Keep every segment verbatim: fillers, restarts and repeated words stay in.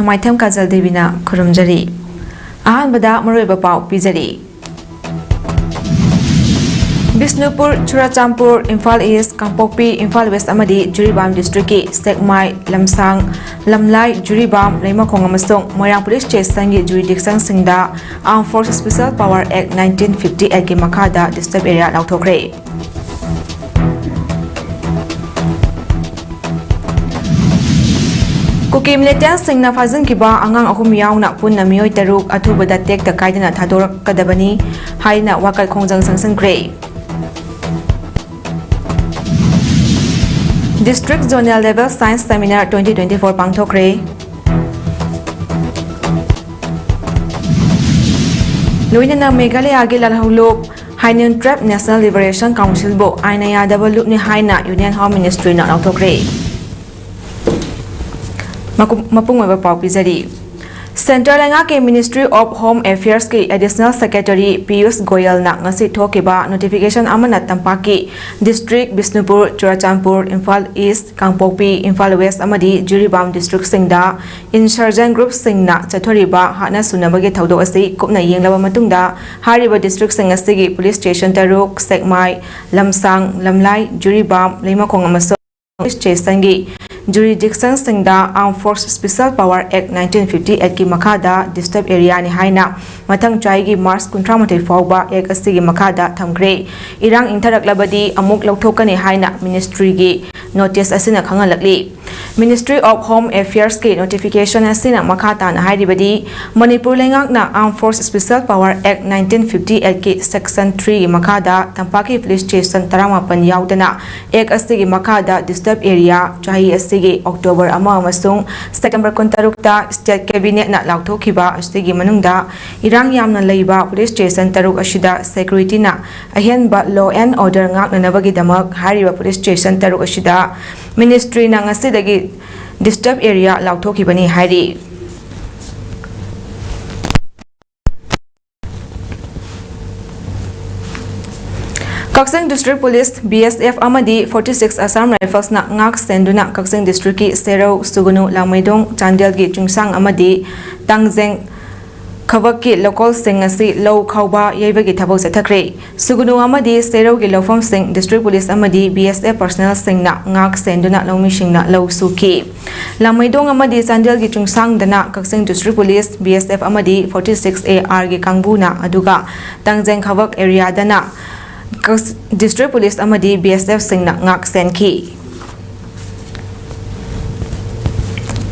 ꯃꯥꯏꯊꯦꯝ ꯀꯥꯖꯜ ꯗꯦꯕꯤꯅ ꯈꯨꯔꯨꯝꯖꯔꯤ꯫ ꯑꯍꯥꯟꯕꯗ ꯃꯔꯨꯑꯣꯏꯕ ꯄꯥꯎ ꯄꯤꯖꯔꯤ꯫ ꯕꯤꯁꯅꯨꯄꯨꯔ, ꯆꯨꯔꯥꯆꯥꯟꯄꯨꯔ, ꯏꯝꯐꯥꯜ ꯏꯁ, ꯀꯥꯡꯄꯣꯛꯄꯤ, ꯏꯝꯐꯥꯜ ꯋꯦꯁ ꯑꯃꯗꯤ ꯖꯤꯔꯤꯕꯥꯝ ꯗꯤꯁꯇ꯭ꯔꯤꯛꯀꯤ ꯁꯦꯛꯃꯥꯏ, ꯂꯝꯁꯥꯡ, ꯂꯝꯂꯥꯏ, ꯖꯤꯔꯤꯕꯥꯝ, ꯂꯩꯃꯈꯣꯡ ꯑꯃꯁꯨꯡ ꯃꯣꯏꯔꯥꯡ police ꯁ꯭ꯇꯦꯁꯟꯒꯤ ꯖꯨꯔꯤꯗꯤꯛꯁꯟꯁꯤꯡꯗ Armed Forces Special Power Act nineteen fifty eight ꯀꯤ ꯃꯈꯥꯗ ꯗꯤꯁꯇꯔꯕ ꯑꯦꯔꯤꯌꯥ ꯂꯥꯎꯊꯣꯛꯈ꯭ꯔꯦ꯫ ꯀꯨꯀꯤ ꯃꯤꯂꯤꯇꯦꯟꯁꯁꯤꯡꯅ ꯐꯥꯖꯤꯟꯈꯤꯕ ꯑꯉꯥꯡ ꯑꯍꯨꯝ ꯌꯥꯎꯅ ꯄꯨꯟꯅ ꯃꯤꯑꯣꯏ ꯇꯔꯨꯛ ꯑꯊꯨꯕꯗ ꯇꯦꯛꯇ ꯀꯥꯏꯗꯅ ꯊꯥꯗꯣꯔꯛꯀꯗꯕꯅꯤ ꯍꯥꯏꯅ ꯋꯥꯀꯠ ꯈꯣꯡꯖꯪ ꯆꯪꯁꯤꯟꯈ꯭ꯔꯦ꯫ District Zonal Level Science Seminar twenty twenty-four ꯄꯥꯡꯊꯣꯛꯈ꯭ꯔꯦ꯫ ꯂꯣꯏꯅꯅ ꯃꯦꯘꯥꯂꯌꯥꯒꯤ ꯂꯥꯜꯍꯧꯂꯨꯞ ꯍꯥꯏꯅꯤꯟ ꯇ꯭ꯔꯥꯏꯕ ꯅꯦꯁꯅꯦꯜ ꯂꯤꯕꯔꯦꯁꯟ ꯀꯥꯎꯟꯁꯤꯜꯕꯨ ꯑꯥꯏꯟꯅ ꯌꯥꯗꯕ ꯂꯨꯞꯅꯤ ꯍꯥꯏꯅ ꯌꯨꯅꯤꯌꯟ ꯍꯣꯝ ꯃꯤꯅꯤꯁꯇ꯭ꯔꯤꯅ ꯂꯥꯎꯊꯣꯛꯈ꯭ꯔꯦ꯫ ꯃꯀꯨ-, ꯃꯄꯨꯡ ꯑꯣꯏꯕ ꯄꯥꯎ ꯄꯤꯖꯔꯤ꯫ ꯁꯦꯟꯇ꯭ꯔꯦꯜ ꯂꯩꯉꯥꯛꯀꯤ Ministry of Home Affairs ꯀꯤ Additional Secretary ꯄꯤꯌꯨꯁ ꯒꯣꯌꯜꯅ ꯉꯁꯤ ꯊꯣꯛꯈꯤꯕ ꯅꯣꯇꯤꯐꯤꯀꯦꯁꯟ ꯑꯃꯅ ꯇꯝꯄꯥꯛꯀꯤ ꯗꯤꯁꯇ꯭ꯔꯤꯛ ꯕꯤꯁꯅꯨꯄꯨꯔ, ꯆꯨꯔꯥꯆꯥꯟꯄꯨꯔ, ꯏꯝꯐꯥꯜ ꯏꯁ, ꯀꯥꯡꯄꯣꯛꯄꯤ, ꯏꯝꯐꯥꯜ ꯋꯦꯁ ꯑꯃꯗꯤ ꯖꯤꯔꯤꯕꯥꯝ ꯗꯤꯁꯇ꯭ꯔꯤꯛꯁꯤꯡꯗ ꯏꯟꯁꯔꯖꯦꯟ ꯒ꯭ꯔꯨꯞꯁꯤꯡꯅ ꯆꯠꯊꯔꯤꯕ ꯍꯥꯠꯅ ꯁꯨꯅꯕꯒꯤ ꯊꯧꯗꯣꯛ ꯑꯁꯤ ꯀꯨꯞꯅ ꯌꯦꯡꯂꯕ ꯃꯇꯨꯡꯗ ꯍꯥꯏꯔꯤꯕ ꯗꯤꯁꯇ꯭ꯔꯤꯛꯁꯤꯡ ꯑꯁꯤꯒꯤ ꯄꯨꯂꯤꯁ ꯁ꯭ꯇꯦꯁꯟ ꯇꯔꯨꯛ, ꯁꯦꯛꯃꯥꯏ, ꯂꯝꯁꯥꯡ, ꯂꯝꯂꯥꯏ, ꯖꯤꯔꯤꯕꯥꯝ, ꯂꯩꯃꯈꯣꯡ ꯑꯃꯁꯨꯡ police ꯁ꯭ꯇꯦꯁꯟꯒꯤ ꯖꯨꯔꯤꯗꯤꯛꯁꯟꯁꯤꯡꯗ Armed Forces Special Power Act nineteen fifty eight ꯀꯤ ꯃꯈꯥꯗ ꯗꯤꯁꯇꯔꯕ ꯑꯦꯔꯤꯌꯥꯅꯤ ꯍꯥꯏꯅ ꯃꯊꯪ ꯆꯍꯤꯒꯤ ꯃꯥꯔꯆ ꯀꯨꯟꯊ꯭ꯔꯥ ꯃꯥꯊꯣꯏ ꯐꯥꯎꯕ ꯑꯦꯛ ꯑꯁꯤꯒꯤ ꯃꯈꯥꯗ ꯊꯝꯈ꯭ꯔꯦ꯫ ꯏꯔꯥꯡ ꯏꯪꯊꯔꯛꯂꯕꯗꯤ ꯑꯃꯨꯛ ꯂꯧꯊꯣꯛꯀꯅꯤ ꯍꯥꯏꯅ ꯃꯤꯅꯤꯁꯇ꯭ꯔꯤꯒꯤ ꯅꯣꯇꯤꯁ ꯑꯁꯤꯅ ꯈꯪꯍꯜꯂꯛꯂꯤ꯫ Ministry of Home Affairs ꯀꯤ ꯅꯣꯇꯤꯐꯤꯀꯦꯁꯟ ꯑꯁꯤꯅ ꯃꯈꯥ ꯇꯥꯅ ꯍꯥꯏꯔꯤꯕꯗꯤ, ꯃꯅꯤꯄꯨꯔ ꯂꯩꯉꯥꯛꯅ Armed Forces Special Power Act nineteen fifty eight ꯀꯤ Section three ꯒꯤ ꯃꯈꯥꯗ ꯇꯝꯄꯥꯛꯀꯤ ꯄꯨꯂꯤꯁ ꯁ꯭ꯇꯦꯁꯟ ꯇꯔꯥꯃꯥꯄꯟ ꯌꯥꯎꯗꯅ ꯑꯦꯛ ꯑꯁꯤꯒꯤ ꯃꯈꯥꯗ ꯗꯤꯁꯇꯔꯕ ꯑꯦꯔꯤꯌꯥ ꯆꯍꯤ ꯑꯁꯤꯒꯤ ꯑꯣꯛꯇꯣꯕꯔ ꯑꯃ ꯑꯃꯁꯨꯡ ꯁꯦꯞꯇꯦꯝꯕꯔ ꯀꯨꯟꯇꯔꯨꯛꯇ ꯁ꯭ꯇꯦꯠ ꯀꯦꯕꯤꯅꯦꯠꯅ ꯂꯥꯎꯊꯣꯛꯈꯤꯕ ꯑꯁꯤꯒꯤ ꯃꯅꯨꯡꯗ ꯏꯔꯥꯡ ꯌꯥꯝꯅ ꯂꯩꯕ ꯄꯨꯂꯤꯁ ꯁ꯭ꯇꯦꯁꯟ ꯇꯔꯨꯛ ꯑꯁꯤꯗ ꯁꯦꯀ꯭ꯌꯨꯔꯤꯇꯤꯅ ꯑꯍꯦꯟꯕ law and order ꯉꯥꯛꯅꯅꯕꯒꯤꯗꯃꯛ ꯍꯥꯏꯔꯤꯕ ꯄꯨꯂꯤꯁ ꯁ꯭ꯇꯦꯁꯟ ꯇꯔꯨꯛ ꯑꯁꯤꯗ ꯃꯤꯅꯤꯁꯇ꯭ꯔꯤꯅ ꯉꯁꯤꯗꯒꯤ ꯗꯤꯁꯇꯔꯕ ꯑꯦꯔꯤꯌꯥ ꯂꯥꯎꯊꯣꯛꯈꯤꯕꯅꯤ ꯍꯥꯏꯔꯤ꯫ ꯀꯛꯆꯤꯡ District Police, B S F ꯑꯃꯗꯤ forty six Assam Riflesꯅ ꯉꯥꯛ ꯁꯦꯟꯗꯨꯅ ꯀꯛꯆꯤꯡ Districtꯀꯤ ꯁꯦꯔꯧ, ꯁꯨꯒꯅꯨ, ꯂꯥꯡꯃꯩꯗꯣꯡ, ꯆꯥꯟꯗꯦꯜꯒꯤ ꯆꯨꯡꯁꯥꯡ ꯑꯃꯗꯤ ꯇꯥꯡꯖꯦꯡ ꯈꯕꯛꯀꯤ ꯂꯧꯀꯣꯜꯁꯤꯡ ꯑꯁꯤ ꯂꯧ ꯈꯥꯎꯕ ꯌꯩꯕꯒꯤ ꯊꯕꯛ ꯆꯠꯊꯈ꯭ꯔꯦ꯫ ꯁꯨꯒꯅꯨ ꯑꯃꯗꯤ ꯁꯦꯔꯧꯒꯤ ꯂꯧꯐꯝꯁꯤꯡ District Police ꯑꯃꯗꯤ B S F personnelꯁꯤꯡꯅ ꯉꯥꯛ ꯁꯦꯟꯗꯨꯅ ꯂꯧꯃꯤꯁꯤꯡꯅ ꯂꯧ ꯁꯨꯈꯤ꯫ ꯂꯥꯡꯃꯩꯗꯣꯡ ꯑꯃꯗꯤ ꯆꯥꯟꯗꯦꯜꯒꯤ ꯆꯨꯡꯁꯥꯡꯗꯅ ꯀꯛꯆꯤꯡ District Police, B S F ꯑꯃꯗꯤ forty six A Rꯒꯤ ꯀꯥꯡꯕꯨꯅ, ꯑꯗꯨꯒ ꯇꯥꯡꯖꯦꯡ ꯈꯕꯛ areaꯗꯅ ꯀꯛ-, District Police ꯑꯃꯗꯤ B S Fꯁꯤꯡꯅ ꯉꯥꯛ ꯁꯦꯟꯈꯤ꯫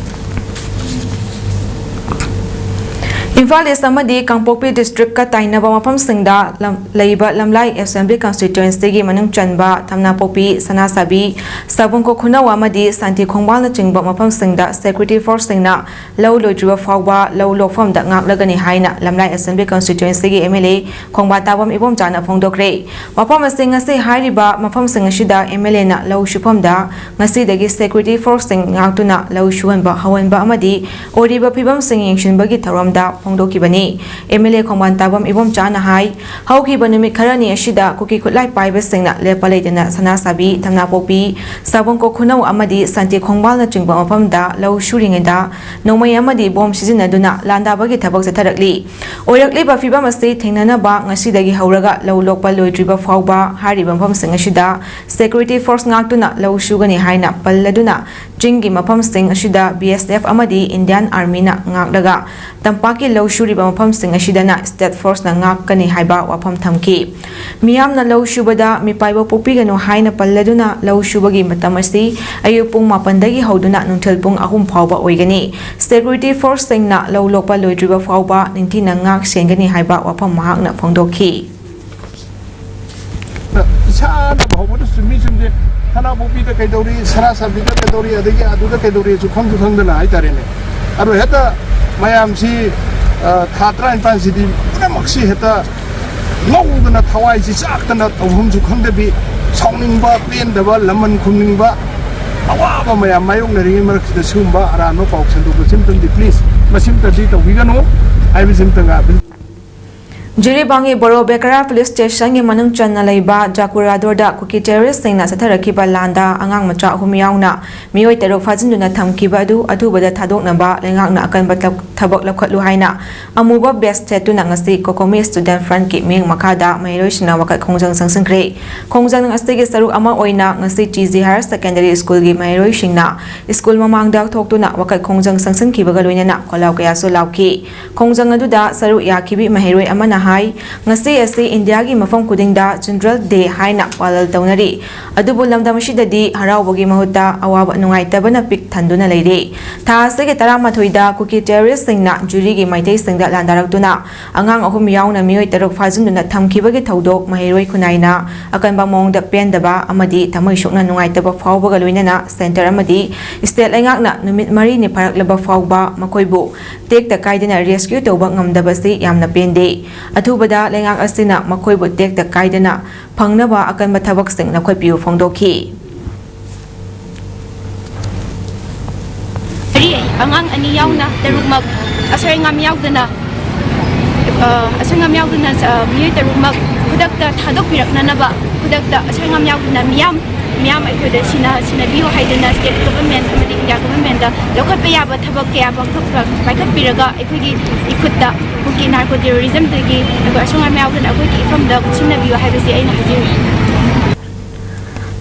ꯏꯝꯐꯥꯜ East ꯑꯃꯗꯤ ꯀꯥꯡꯄꯣꯛꯄꯤ Districtꯀ ꯇꯥꯏꯅꯕ ꯃꯐꯝꯁꯤꯡꯗ ꯂꯝ-, ꯂꯩꯕ ꯂꯝꯂꯥꯏ Assembly Constituencyꯒꯤ ꯃꯅꯨꯡ ꯆꯟꯕ ꯊꯝꯅꯥꯄꯣꯛꯄꯤ, ꯁꯅꯥꯁꯥꯕꯤ, ꯁꯥꯕꯨꯡ ꯀꯣꯈꯨꯅꯧ ꯑꯃꯗꯤ ꯁꯥꯟꯇꯤ ꯈꯣꯡꯕꯥꯜꯅꯆꯤꯡꯕ ꯃꯐꯝꯁꯤꯡꯗ Security Forceꯁꯤꯡꯅ ꯂꯧ ꯂꯣꯏꯗ꯭ꯔꯤꯕ ꯐꯥꯎꯕ ꯂꯧ ꯂꯣꯛꯐꯝꯗ ꯉꯥꯛꯂꯒꯅꯤ ꯍꯥꯏꯅ ꯂꯝꯂꯥꯏ Assembly Constituencyꯒꯤ M L A ꯈꯣꯡꯕꯥꯟ ꯇꯥꯕꯝ ꯏꯕꯣꯝꯆꯥꯅ ꯐꯣꯡꯗꯣꯛꯈ꯭ꯔꯦ꯫ ꯃꯐꯝ ꯑꯁꯤ ꯉꯁꯤ ꯍꯥꯏꯔꯤꯕ ꯃꯐꯝꯁꯤꯡ ꯑꯁꯤꯗ M L Aꯅ ꯂꯧ ꯁꯨꯐꯝꯗ ꯉꯁꯤꯗꯒꯤ Security Forceꯁꯤꯡ ꯉꯥꯛꯇꯨꯅ ꯂꯧ ꯁꯨꯍꯟꯕ ꯍꯧꯍꯟꯕ ꯑꯃꯗꯤ ꯑꯣꯏꯔꯤꯕ ꯐꯤꯕꯝꯁꯤꯡ ꯌꯦꯡꯁꯤꯟꯕꯒꯤ ꯊꯧꯔꯝꯗ ꯐꯣꯡꯗꯣꯛꯈꯤꯕꯅꯤ꯫ M L A ꯈꯣꯡꯕꯥꯟ ꯇꯥꯕꯝ ꯏꯕꯣꯝꯆꯥꯅ ꯍꯥꯏ, ꯍꯧꯈꯤꯕ ꯅꯨꯃꯤꯠ ꯈꯔꯅꯤ ꯑꯁꯤꯗ ꯀꯨꯀꯤ ꯈꯨꯠꯂꯥꯏ ꯄꯥꯏꯕꯁꯤꯡꯅ ꯂꯦꯞꯄ ꯂꯩꯇꯅ ꯁꯅꯥꯁꯥꯕꯤ, ꯊꯝꯅꯥꯄꯣꯛꯄꯤ, ꯁꯥꯕꯨꯡ ꯀꯣꯈꯨꯅꯧ ꯑꯃꯗꯤ ꯁꯥꯟꯇꯤ ꯈꯣꯡꯕꯥꯜꯅꯆꯤꯡꯕ ꯃꯐꯝꯗ ꯂꯧ ꯁꯨꯔꯤꯉꯩꯗ ꯅꯣꯡꯃꯩ ꯑꯃꯗꯤ ꯕꯣꯝ ꯁꯤꯖꯤꯟꯅꯗꯨꯅ ꯂꯥꯟꯗꯥꯕꯒꯤ ꯊꯕꯛ ꯆꯠꯊꯔꯛꯂꯤ꯫ ꯑꯣꯏꯔꯛꯂꯤꯕ ꯐꯤꯕꯝ ꯑꯁꯤ ꯊꯦꯡꯅꯅꯕ ꯉꯁꯤꯗꯒꯤ ꯍꯧꯔꯒ ꯂꯧ ꯂꯣꯛꯄ ꯂꯣꯏꯗ꯭ꯔꯤꯕ ꯐꯥꯎꯕ ꯍꯥꯏꯔꯤꯕ ꯃꯐꯝꯁꯤꯡ ꯑꯁꯤꯗ Security Force ꯉꯥꯛꯇꯨꯅ ꯂꯧ ꯁꯨꯒꯅꯤ ꯍꯥꯏꯅ ꯄꯜꯂꯗꯨꯅ, ꯆꯤꯡꯒꯤ ꯃꯐꯝꯁꯤꯡ ꯑꯁꯤꯗ B S F ꯑꯃꯗꯤ Indian Armyꯅ ꯉꯥꯛꯂꯒ ꯇꯝꯄꯥꯛꯀꯤ ꯂꯧ ꯁꯨꯔꯤꯕ ꯃꯐꯝꯁꯤꯡ ꯑꯁꯤꯗꯅ State Forceꯅ ꯉꯥꯛꯀꯅꯤ ꯍꯥꯏꯕ ꯋꯥꯐꯝ ꯊꯝꯈꯤ꯫ ꯃꯤꯌꯥꯝꯅ ꯂꯧ ꯁꯨꯕꯗ ꯃꯤꯄꯥꯏꯕ ꯄꯣꯛꯄꯤꯒꯅꯨ ꯍꯥꯏꯅ ꯄꯜꯂꯗꯨꯅ, ꯂꯧ ꯁꯨꯕꯒꯤ ꯃꯇꯝ ꯑꯁꯤ ꯑꯌꯨꯛ ꯄꯨꯡ ꯃꯥꯄꯟꯗꯒꯤ ꯍꯧꯗꯨꯅ ꯅꯨꯡꯊꯤꯜ ꯄꯨꯡ ꯑꯍꯨꯝ ꯐꯥꯎꯕ ꯑꯣꯏꯒꯅꯤ꯫ Security Forceꯁꯤꯡꯅ ꯂꯧ ꯂꯣꯛꯄ ꯂꯣꯏꯗ꯭ꯔꯤꯕ ꯐꯥꯎꯕ ꯅꯤꯡꯊꯤꯅ ꯉꯥꯛ ꯁꯦꯟꯒꯅꯤ ꯍꯥꯏꯕ ꯋꯥꯐꯝ ꯃꯍꯥꯛꯅ ꯐꯣꯡꯗꯣꯛꯈꯤ꯫ ꯏꯁꯥꯅ ꯐꯥꯎꯕꯗ ꯆꯨꯝꯃꯤ ꯆꯨꯝꯗꯦ, ꯈꯅꯥꯄꯣꯛꯄꯤꯗ ꯀꯩꯗꯧꯔꯤ, ꯁꯅꯥꯁꯥꯕꯤꯗ ꯀꯩꯗꯧꯔꯤ, ꯑꯗꯒꯤ ꯑꯗꯨꯗ ꯀꯩꯗꯧꯔꯤꯁꯨ ꯈꯪꯁꯨ ꯈꯪꯗꯅ ꯍꯥꯏꯇꯥꯔꯦꯅꯦ꯫ ꯑꯗꯣ ꯍꯦꯛꯇ ꯃꯌꯥꯝꯁꯤ, ꯑ, ꯊꯥ ꯇꯔꯥꯅꯤꯄꯥꯟꯁꯤꯗꯤ ꯄꯨꯝꯅꯃꯛꯁꯤ ꯍꯦꯛꯇ ꯉꯧꯗꯅ, ꯊꯋꯥꯏꯁꯤ ꯆꯥꯛꯇꯅ, ꯇꯧꯐꯝꯁꯨ ꯈꯪꯗꯕꯤ, ꯁꯥꯎꯅꯤꯡꯕ, ꯄꯦꯟꯗꯕ, ꯂꯃꯟ ꯈꯨꯝꯅꯤꯡꯕ, ꯑꯋꯥꯕ ꯃꯌꯥꯝ ꯃꯥꯌꯣꯛꯅꯔꯤꯉꯩ ꯃꯔꯛꯁꯤꯗ ꯁꯤꯒꯨꯝꯕ ꯑꯔꯥꯟꯕ ꯄꯥꯎ ꯁꯟꯗꯣꯛꯄꯁꯤꯃꯇꯪꯗꯤ please, ꯃꯁꯤꯃꯇꯗꯤ ꯇꯧꯕꯤꯒꯅꯨ ꯍꯥꯏꯕꯁꯤꯃꯇꯪꯒ ꯑꯗꯨꯝ ꯖꯤꯔꯤꯕꯥꯝꯒꯤ ꯕꯣꯔꯣꯕꯦꯀꯔꯥ ꯄꯨꯂꯤꯁ ꯁ꯭ꯇꯦꯁꯟꯒꯤ ꯃꯅꯨꯡ ꯆꯟꯅ ꯂꯩꯕ ꯖꯥꯀꯨꯔꯥꯗꯣꯔꯗ ꯀꯨꯀꯤ ꯇꯦꯔꯣꯔꯤꯁ꯭ꯠꯁꯤꯡꯅ ꯆꯠꯊꯔꯛꯈꯤꯕ ꯂꯥꯟꯗ ꯑꯉꯥꯡ ꯃꯆꯥ ꯑꯍꯨꯝ ꯌꯥꯎꯅ ꯃꯤꯑꯣꯏ ꯇꯔꯨꯛ ꯐꯥꯖꯤꯟꯗꯨꯅ ꯊꯝꯈꯤꯕ ꯑꯗꯨ ꯑꯊꯨꯕꯗ ꯊꯥꯗꯣꯛꯅꯕ ꯂꯩꯉꯥꯛꯅ ꯑꯀꯟꯕ ꯊꯕꯛ ꯂꯧꯈꯠꯂꯨ ꯍꯥꯏꯅ ꯑꯃꯨꯕ ꯕꯦꯁ ꯁꯦꯠꯇꯨꯅ ꯉꯁꯤ ꯀꯣꯀꯣꯃꯤ ꯁ꯭ꯇꯨꯗꯦꯟꯠ ꯐ꯭ꯔꯟꯠꯀꯤ ꯃꯤꯠꯌꯦꯡ ꯃꯈꯥꯗ ꯃꯍꯩꯔꯣꯏꯁꯤꯡꯅ ꯋꯥꯀꯠ ꯈꯣꯡꯖꯪ ꯆꯪꯁꯤꯟꯈ꯭ꯔꯦ꯫ ꯈꯣꯡꯖꯪ ꯑꯁꯤꯒꯤ ꯁꯔꯨꯛ ꯑꯃ ꯑꯣꯏꯅ ꯉꯁꯤ ꯇꯤ ꯖꯤ ꯍꯥꯌꯔ ꯁꯦꯀꯦꯟꯗꯔꯤ ꯁ꯭ꯀꯨꯜꯒꯤ ꯃꯍꯩꯔꯣꯏꯁꯤꯡꯅ ꯁ꯭ꯀꯨꯜ ꯃꯃꯥꯡꯗ ꯊꯣꯛꯇꯨꯅ ꯋꯥꯀꯠ ꯈꯣꯡꯖꯪ ꯆꯪꯁꯤꯟꯈꯤꯕꯒ ꯂꯣꯏꯅꯅ ꯈꯣꯜꯂꯥꯎ ꯀꯌꯥꯁꯨ ꯂꯥꯎꯈꯤ꯫ ꯈꯣꯡꯖꯪ ꯑꯗꯨꯗ ꯁꯔꯨꯛ ꯌꯥꯈꯤꯕꯤ ꯃꯍꯩꯔꯣꯏ ꯑꯃꯅ ꯍꯥꯏ, ꯉꯁꯤ ꯑꯁꯤ ꯏꯟꯗꯤꯌꯥꯒꯤ ꯃꯐꯝ ꯈꯨꯗꯤꯡꯗ ꯆꯤꯜꯗ꯭ꯔꯦꯟ ꯗꯦ ꯍꯥꯏꯅ ꯄꯥꯂꯟ ꯇꯧꯅꯔꯤ, ꯑꯗꯨꯕꯨ ꯂꯝꯗꯝ ꯑꯁꯤꯗꯗꯤ ꯍꯔꯥꯎꯕꯒꯤ ꯃꯍꯨꯠꯇ ꯑꯋꯥꯕ ꯅꯨꯡꯉꯥꯏꯇꯕꯅ ꯄꯤꯛ ꯊꯟꯗꯨꯅ ꯂꯩꯔꯦ꯫ ꯊꯥ ꯑꯁꯤꯒꯤ ꯇꯔꯥꯃꯥꯊꯣꯏꯗ ꯀꯨꯀꯤ ꯇꯦꯔꯣꯔꯤꯁ꯭ꯠꯁꯤꯡꯅ ꯖꯤꯔꯤꯒꯤ ꯃꯩꯇꯩꯁꯤꯡꯗ ꯂꯥꯟꯗꯥꯔꯛꯇꯨꯅ ꯑꯉꯥꯡ ꯑꯍꯨꯝ ꯌꯥꯎꯅ ꯃꯤꯑꯣꯏ ꯇꯔꯨꯛ ꯐꯥꯖꯤꯟꯗꯨꯅ ꯊꯝꯈꯤꯕꯒꯤ ꯊꯧꯗꯣꯛ ꯃꯍꯩꯔꯣꯏ ꯈꯨꯟꯅꯥꯏꯅ ꯑꯀꯟꯕ ꯃꯑꯣꯡꯗ ꯄꯦꯟꯗꯕ ꯑꯃꯗꯤ ꯊꯃꯣꯏ ꯁꯣꯛꯅ ꯅꯨꯡꯉꯥꯏꯇꯕ ꯐꯥꯎꯕꯒ ꯂꯣꯏꯅꯅ ꯁꯦꯟꯇꯔ ꯑꯃꯗꯤ ꯁ꯭ꯇꯦꯠ ꯂꯩꯉꯥꯛꯅ ꯅꯨꯃꯤꯠ ꯃꯔꯤꯅꯤ ꯐꯥꯔꯛꯂꯕ ꯐꯥꯎꯕ ꯃꯈꯣꯏꯕꯨ ꯇꯦꯛꯇ ꯀꯥꯏꯗꯅ ꯔꯦꯁꯀ꯭ꯌꯨ ꯇꯧꯕ ꯉꯝꯗꯕꯁꯤ ꯌꯥꯝꯅ ꯄꯦꯟꯗꯦ꯫ ꯑꯊꯨꯕꯗ ꯂꯩꯉꯥꯛ ꯑꯁꯤꯅ ꯃꯈꯣꯏꯕꯨ ꯇꯦꯛꯇ ꯀꯥꯏꯗꯅ ꯐꯪꯅꯕ ꯑꯀꯟꯕ ꯊꯕꯛꯁꯤꯡ ꯂꯧꯈꯠꯄꯤꯌꯨ ꯐꯣꯡꯗꯣꯛꯈꯤ꯫ ꯑꯉꯥꯡ ꯑꯅꯤ ꯌꯥꯎꯅ ꯇꯔꯨꯛꯃꯛ ꯑꯁꯣꯏ ꯑꯉꯥꯝ ꯌꯥꯎꯗꯅ, ꯑ, ꯑꯁꯣꯏ ꯑꯉꯥꯝ ꯌꯥꯎꯗꯅ, ꯑ, ꯃꯤꯑꯣꯏ ꯇꯔꯨꯛꯃꯛ ꯈꯨꯗꯛꯇ ꯊꯥꯗꯣꯛꯄꯤꯔꯛꯅꯅꯕ, ꯈꯨꯗꯛꯇ ꯑꯁꯣꯏ ꯑꯉꯥꯝ ꯌꯥꯎꯗꯅ ꯃꯤꯌꯥꯝ, ꯃꯤꯌꯥꯝ ꯑꯩꯈꯣꯏꯗ ꯁꯤꯟꯅ-, ꯁꯤꯟꯅꯕꯤꯌꯨ ꯍꯥꯏꯗꯨꯅ ꯁ꯭ꯇꯦꯠ ꯒꯚꯔꯟꯃꯦꯟꯠ ꯑꯃꯗꯤ ꯏꯟꯗꯤꯌꯥ ꯒꯚꯔꯟꯃꯦꯟꯠꯇ ꯂꯧꯈꯠꯄ ꯌꯥꯕ ꯊꯕꯛ ꯀꯌꯥ ꯄꯥꯡꯊꯣꯛꯄ-, ꯄꯥꯏꯈꯠꯄꯤꯔꯒ ꯑꯩꯈꯣꯏꯒꯤ ꯏꯈꯨꯠꯇ ꯀꯨꯀꯤ ꯅꯥꯔꯀꯣ ꯇꯦꯔꯣꯔꯤꯖꯝꯗꯒꯤ ꯑꯩꯈꯣꯏ ꯑꯁꯣꯏ ꯑꯉꯥꯝ ꯌꯥꯎꯗꯅ ꯑꯩꯈꯣꯏꯒꯤ ꯏꯐꯝꯗ ꯀꯨꯞꯁꯤꯟꯅꯕꯤꯌꯨ ꯍꯥꯏꯕꯁꯤ ꯑꯩꯅ ꯍꯥꯏꯖꯔꯤ꯫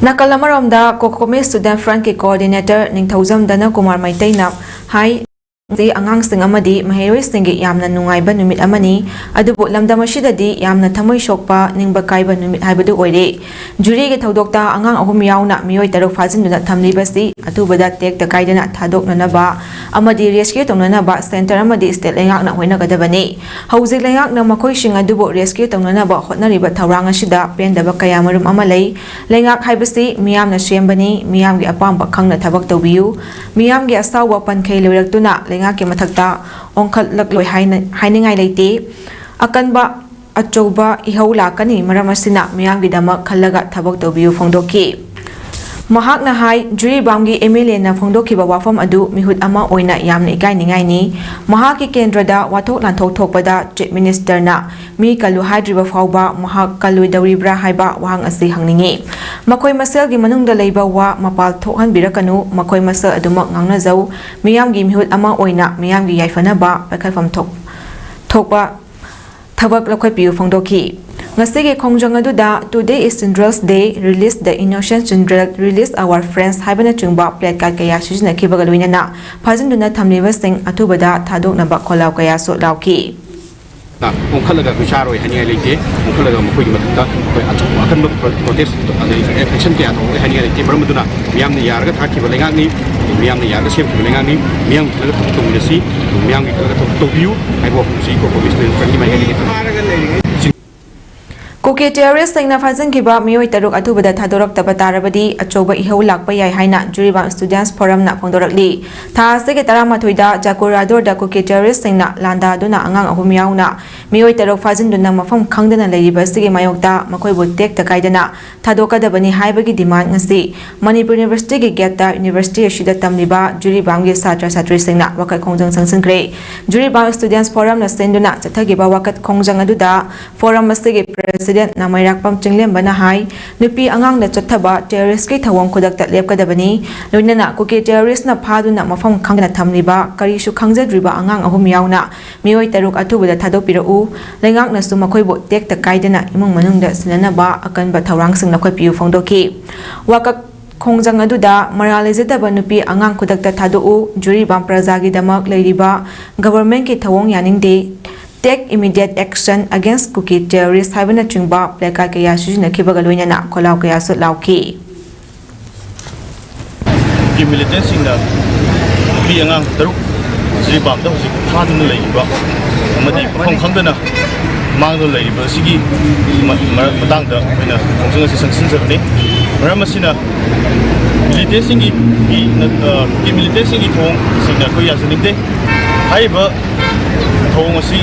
ꯅꯥꯀꯜ ꯑꯃꯔꯣꯝꯗ, ꯀꯣꯀꯣꯃꯤ ꯁ꯭ꯇꯨꯗꯦꯟꯠ ꯐ꯭ꯔꯟꯠꯀꯤ ꯀꯣꯑꯣꯔꯗꯤꯅꯦꯇꯔ ꯅꯤꯡꯊꯧꯖꯝ ꯙꯅꯀꯨꯃꯥꯔ ꯃꯩꯇꯩꯅ ꯍꯥꯏ, ꯉꯁꯤ ꯑꯉꯥꯡꯁꯤꯡ ꯑꯃꯗꯤ ꯃꯍꯩꯔꯣꯏꯁꯤꯡꯒꯤ ꯌꯥꯝꯅ ꯅꯨꯡꯉꯥꯏꯕ ꯅꯨꯃꯤꯠ ꯑꯃꯅꯤ, ꯑꯗꯨꯕꯨ ꯂꯝꯗꯝ ꯑꯁꯤꯗꯗꯤ ꯌꯥꯝꯅ ꯊꯃꯣꯏ ꯁꯣꯛꯄ, ꯅꯤꯡꯕ ꯀꯥꯏꯕ ꯅꯨꯃꯤꯠ ꯍꯥꯏꯕꯗꯨ ꯑꯣꯏꯔꯦ꯫ ꯖꯤꯔꯤꯒꯤ ꯊꯧꯗꯣꯛꯇ ꯑꯉꯥꯡ ꯑꯍꯨꯝ ꯌꯥꯎꯅ ꯃꯤꯑꯣꯏ ꯇꯔꯨꯛ ꯐꯥꯖꯤꯟꯗꯨꯅ ꯊꯝꯂꯤꯕꯁꯤ ꯑꯊꯨꯕꯗ ꯇꯦꯛꯇ ꯀꯥꯏꯗꯅ ꯊꯥꯗꯣꯛꯅꯅꯕ ꯑꯃꯗꯤ ꯔꯦꯁꯀ꯭ꯌꯨ ꯇꯧꯅꯅꯕ ꯁꯦꯟꯇꯔ ꯑꯃꯗꯤ ꯁ꯭ꯇꯦꯠ ꯂꯩꯉꯥꯛꯅ ꯍꯣꯠꯅꯒꯗꯕꯅꯤ꯫ ꯍꯧꯖꯤꯛ ꯂꯩꯉꯥꯛꯅ ꯃꯈꯣꯏꯁꯤꯡ ꯑꯗꯨꯕꯨ ꯔꯦꯁꯀ꯭ꯌꯨ ꯇꯧꯅꯅꯕ ꯍꯣꯠꯅꯔꯤꯕ ꯊꯧꯔꯥꯡ ꯑꯁꯤꯗ ꯄꯦꯟꯗꯕ ꯀꯌꯥꯃꯔꯨꯝ ꯑꯃ ꯂꯩ꯫ ꯂꯩꯉꯥꯛ ꯍꯥꯏꯕꯁꯤ ꯃꯤꯌꯥꯝꯅ ꯁꯦꯝꯕꯅꯤ, ꯃꯤꯌꯥꯝꯒꯤ ꯑꯄꯥꯝꯕ ꯈꯪꯅ ꯊꯕꯛ ꯇꯧꯕꯤꯌꯨ꯫ ꯃꯤꯌꯥꯝꯒꯤ ꯑꯁꯥꯎꯕ ꯄꯟꯈꯩ ꯂꯣꯏꯔꯛꯇꯨꯅ ꯂꯩꯉꯥꯛꯀꯤ ꯃꯊꯛꯇ ꯑꯣꯟꯈꯠꯂꯛꯂꯣꯏ ꯍꯥꯏꯅ, ꯍꯥꯏꯅꯤꯡꯉꯥꯏ ꯂꯩꯇꯦ꯫ ꯑꯀꯟꯕ ꯑꯆꯧꯕ ꯏꯍꯧ ꯂꯥꯛꯀꯅꯤ, ꯃꯔꯝ ꯑꯁꯤꯅ ꯃꯤꯌꯥꯝꯒꯤꯗꯃꯛ ꯈꯜꯂꯒ ꯊꯕꯛ ꯇꯧꯕꯤꯌꯨ ꯐꯣꯡꯗꯣꯛꯈꯤ꯫ ꯃꯍꯥꯛꯅ ꯍꯥꯏ, ꯖꯤꯔꯤꯕꯥꯝꯒꯤ ꯑꯦꯝ ꯑꯦꯜ ꯑꯦꯅ ꯐꯣꯡꯗꯣꯛꯈꯤꯕ ꯋꯥꯐꯝ ꯑꯗꯨ ꯃꯤꯍꯨꯠ ꯑꯃ ꯑꯣꯏꯅ ꯌꯥꯝꯅ ꯏꯀꯥꯏꯅꯤꯡꯉꯥꯏꯅꯤ꯫ ꯃꯍꯥꯛꯀꯤ ꯀꯦꯟꯗ꯭ꯔꯗ ꯋꯥꯊꯣꯛ ꯂꯥꯟꯊꯣꯛ ꯊꯣꯛꯄꯗ ꯆꯤꯐ ꯃꯤꯅꯤꯁꯇꯔꯅ ꯃꯤ ꯀꯜꯂꯨ ꯍꯥꯏꯗ꯭ꯔꯤꯕ ꯐꯥꯎꯕ ꯃꯍꯥꯛ ꯀꯜꯂꯣꯏꯗꯧꯔꯤꯕ꯭ꯔꯥ ꯍꯥꯏꯕ ꯋꯥꯍꯪ ꯑꯁꯤ ꯍꯪꯅꯤꯡꯏ꯫ ꯃꯈꯣꯏ ꯃꯁꯦꯜꯒꯤ ꯃꯅꯨꯡꯗ ꯂꯩꯕ ꯋꯥ ꯃꯄꯥꯜ ꯊꯣꯛꯍꯟꯕꯤꯔꯛꯀꯅꯨ, ꯃꯈꯣꯏ ꯃꯁꯦꯜ ꯑꯗꯨꯃꯛ ꯉꯥꯡꯅꯖꯧ꯫ ꯃꯤꯌꯥꯝꯒꯤ ꯃꯤꯍꯨꯠ ꯑꯃ ꯑꯣꯏꯅ ꯃꯤꯌꯥꯝꯒꯤ ꯌꯥꯏꯐꯅꯕ ꯄꯥꯏꯈꯠꯐꯝ ꯊꯣꯛ-, ꯊꯣꯛꯄ ꯊꯕꯛ ꯂꯧꯈꯠꯄꯤꯌꯨ ꯐꯣꯡꯗꯣꯛꯈꯤ꯫ ꯉꯁꯤꯒꯤ ꯈꯣꯡꯖꯪ ꯑꯗꯨꯗ "Today is Children's Day, release the innocent children, release our friends" ꯍꯥꯏꯕꯅꯆꯤꯡꯕ placard ꯀꯌꯥ ꯁꯤꯖꯤꯟꯅꯈꯤꯕꯒ ꯂꯣꯏꯅꯅ ꯐꯥꯖꯤꯟꯗꯨꯅ ꯊꯝꯂꯤꯕꯁꯤꯡ ꯑꯊꯨꯕꯗ ꯊꯥꯗꯣꯛꯅꯕ ꯈꯣꯜꯂꯥꯎ ꯀꯌꯥꯁꯨ ꯂꯥꯎꯈꯤ꯫ ꯑꯣꯟꯈꯠꯂꯒ ꯑꯩꯈꯣꯏ ꯆꯥꯔꯣꯏ ꯍꯥꯏꯅꯤꯡꯉꯥꯏ ꯂꯩꯇꯦ꯫ ꯑꯣꯟꯈꯠꯂꯒ ꯃꯈꯣꯏꯒꯤ ꯃꯊꯛꯇ ꯑꯩꯈꯣꯏ ꯑꯆꯧꯕ ꯑꯀꯟꯕ ꯄ꯭ꯔꯣꯇꯦꯁ ꯑꯗꯩ ꯑꯦꯛꯁꯟ ꯀꯌꯥ ꯇꯧꯔꯣꯏ ꯍꯥꯏꯅꯤꯡꯉꯥꯏ ꯂꯩꯇꯦ꯫ ꯃꯔꯝ ꯑꯗꯨꯅ ꯃꯤꯌꯥꯝꯅ ꯌꯥꯔꯒ ꯊꯥꯈꯤꯕ ꯂꯩꯉꯥꯛꯅꯤ, ꯃꯤꯌꯥꯝꯅ ꯌꯥꯔꯒ ꯁꯦꯝꯈꯤꯕ ꯂꯩꯉꯥꯛꯅꯤ꯫ ꯃꯤꯌꯥꯝꯒꯤ ꯈꯜꯂꯒ ꯊꯕꯛ ꯇꯧꯃꯤꯟꯅꯁꯤ, ꯃꯤꯌꯥꯝꯒꯤ ꯈꯜꯂꯒ ꯊꯕꯛ ꯇꯧꯕꯤꯌꯨ ꯍꯥꯏꯕ ꯋꯥꯐꯝꯁꯤ ꯀꯣ ꯀꯣꯃꯤꯁꯅ ꯃꯥꯏꯀꯩꯗꯒꯤ ꯊꯝꯖꯒꯦ꯫ ꯀꯨꯀꯤ ꯇꯦꯔꯣꯔꯤꯁꯁꯤꯡꯅ ꯐꯥꯖꯤꯟꯈꯤꯕ ꯃꯤꯑꯣꯏ ꯇꯔꯨꯛ ꯑꯊꯨꯕꯗ ꯊꯥꯗꯣꯔꯛꯇꯕ ꯇꯥꯔꯕꯗꯤ ꯑꯆꯧꯕ ꯏꯍꯧ ꯂꯥꯛꯄ ꯌꯥꯏ ꯍꯥꯏꯅ ꯖꯤꯔꯤꯕꯥꯝ ꯁ꯭ꯇꯨꯗꯦꯟꯠꯁ ꯐꯣꯔꯝꯅ ꯐꯣꯡꯗꯣꯔꯛꯂꯤ꯫ ꯊꯥ ꯑꯁꯤꯒꯤ ꯇꯔꯥꯃꯥꯊꯣꯏꯗ ꯆꯥꯀꯨꯔꯥꯗꯣꯔꯗ ꯀꯨꯀꯤ ꯇꯦꯔꯣꯔꯤꯁꯁꯤꯡꯅ ꯂꯥꯟꯗꯥꯗꯨꯅ ꯑꯉꯥꯡ ꯑꯍꯨꯝ ꯌꯥꯎꯅ ꯃꯤꯑꯣꯏ ꯇꯔꯨꯛ ꯐꯥꯖꯤꯟꯗꯨꯅ ꯃꯐꯝ ꯈꯪꯗꯅ ꯂꯩꯔꯤꯕ ꯑꯁꯤꯒꯤ ꯃꯥꯌꯣꯛꯇ ꯃꯈꯣꯏꯕꯨ ꯇꯦꯛꯇ ꯀꯥꯏꯗꯅ ꯊꯥꯗꯣꯛꯀꯗꯕꯅꯤ ꯍꯥꯏꯕꯒꯤ ꯗꯤꯃꯥꯟ ꯉꯁꯤ ꯃꯅꯤꯄꯨꯔ ꯌꯨꯅꯤꯚꯔꯁꯤꯇꯤꯒꯤ ꯒꯦꯠꯇ ꯌꯨꯅꯤꯚꯔꯁꯤꯇꯤ ꯑꯁꯤꯗ ꯇꯝꯂꯤꯕ ꯖꯤꯔꯤꯕꯥꯝꯒꯤ ꯁꯥꯇ꯭ꯔ ꯁꯥꯇ꯭ꯔꯤꯁꯤꯡꯅ ꯋꯥꯀꯠ ꯈꯣꯡꯖꯪ ꯆꯪꯁꯤꯟꯈ꯭ꯔꯦ꯫ ꯖꯤꯔꯤꯕꯥꯝ ꯁ꯭ꯇꯨꯗꯦꯟꯠꯁ ꯐꯣꯔꯝꯅ ꯁꯤꯟꯗꯨꯅ ꯆꯠꯊꯈꯤꯕ ꯋꯥꯀꯠ ꯈꯣꯡꯖꯪ ꯑꯗꯨꯗ ꯐꯣꯔꯝ ꯑꯁꯤꯒꯤ ꯄ꯭ꯔꯦꯁꯤꯗꯦꯟꯠ ꯅꯥꯃꯩꯔꯥꯛꯄꯝ ꯆꯤꯡꯂꯦꯝꯕꯅ ꯍꯥꯏ, ꯅꯨꯄꯤ ꯑꯉꯥꯡꯗ ꯆꯠꯊꯕ ꯇꯦꯔꯣꯔꯤꯁ꯭ꯠꯀꯤ ꯊꯧꯑꯣꯡ ꯈꯨꯗꯛꯇ ꯂꯦꯞꯀꯗꯕꯅꯤ꯫ ꯂꯣꯏꯅꯅ ꯀꯨꯀꯤ ꯇꯦꯔꯣꯔꯤꯁ꯭ꯠꯅ ꯐꯥꯗꯨꯅ ꯃꯐꯝ ꯈꯪꯗꯅ ꯊꯝꯂꯤꯕ ꯀꯔꯤꯁꯨ ꯈꯪꯖꯗ꯭ꯔꯤꯕ ꯑꯉꯥꯡ ꯑꯍꯨꯝ ꯌꯥꯎꯅ ꯃꯤꯑꯣꯏ ꯇꯔꯨꯛ ꯑꯊꯨꯕꯗ ꯊꯥꯗꯣꯛꯄꯤꯔꯛꯎ꯫ ꯂꯩꯉꯥꯛꯅꯁꯨ ꯃꯈꯣꯏꯕꯨ ꯇꯦꯛꯇ ꯀꯥꯏꯗꯅ ꯏꯃꯨꯡ ꯃꯅꯨꯡꯗ ꯁꯤꯟꯅꯅꯕ ꯑꯀꯟꯕ ꯊꯧꯔꯥꯡꯁꯤꯡ ꯂꯧꯈꯠꯄꯤꯌꯨ ꯐꯣꯡꯗꯣꯛꯈꯤ꯫ ꯋꯥꯀꯠ ꯈꯣꯡꯖꯪ ꯑꯗꯨꯗ ꯃꯔꯥꯜ ꯂꯩꯖꯗꯕ ꯅꯨꯄꯤ ꯑꯉꯥꯡ ꯈꯨꯗꯛꯇ ꯊꯥꯗꯣꯛꯎ, ꯖꯤꯔꯤꯕꯥꯝ ꯄ꯭ꯔꯖꯥꯒꯤꯗꯃꯛ ꯂꯩꯔꯤꯕ ꯒꯚꯔꯟꯃꯦꯟꯠꯀꯤ ꯊꯧꯑꯣꯡ ꯌꯥꯅꯤꯡꯗꯦ, "Take immediate action against Kuki terrorists" ꯍꯥꯏꯕꯅꯆꯤꯡꯕ placard ꯀꯌꯥ ꯁꯤꯖꯤꯟꯅꯈꯤꯕꯒ ꯂꯣꯏꯅꯅ ꯈꯣꯜꯂꯥꯎ ꯀꯌꯥꯁꯨ ꯂꯥꯎꯈꯤ꯫ ꯀꯨꯀꯤ ꯃꯤꯂꯤꯇꯦꯟꯠꯁꯤꯡꯅ ꯅꯨꯄꯤ ꯑꯉꯥꯡ ꯇꯔꯨꯛ ꯖꯤꯔꯤꯕꯥꯝꯗ ꯍꯧꯖꯤꯛ ꯐꯥꯗꯨꯅ ꯂꯩꯔꯤꯕ ꯑꯃꯗꯤ ꯃꯐꯝ ꯈꯪꯗꯅ ꯃꯥꯡꯗꯨꯅ ꯂꯩꯔꯤꯕ ꯑꯁꯤꯒꯤ ꯃ-, ꯃꯔꯛ ꯃꯇꯥꯡꯗ ꯑꯩꯈꯣꯏꯅ ꯈꯣꯡꯖꯪ ꯑꯁꯤ ꯆꯪꯁꯤꯟꯖꯕꯅꯤ꯫ ꯃꯔꯝ ꯑꯁꯤꯅ ꯃꯤꯂꯤꯇꯦꯟꯠꯁꯤꯡꯒꯤ, ꯀꯤ-, ꯑ, ꯀꯨꯀꯤ ꯃꯤꯂꯤꯇꯦꯟꯠꯁꯤꯡꯒꯤ ꯊꯧꯑꯣꯡ ꯇꯁꯦꯡꯅ ꯑꯩꯈꯣꯏ ꯌꯥꯖꯅꯤꯡꯗꯦ꯫ ꯍꯥꯏꯔꯤꯕ ꯊꯧꯑꯣꯡ ꯑꯁꯤ,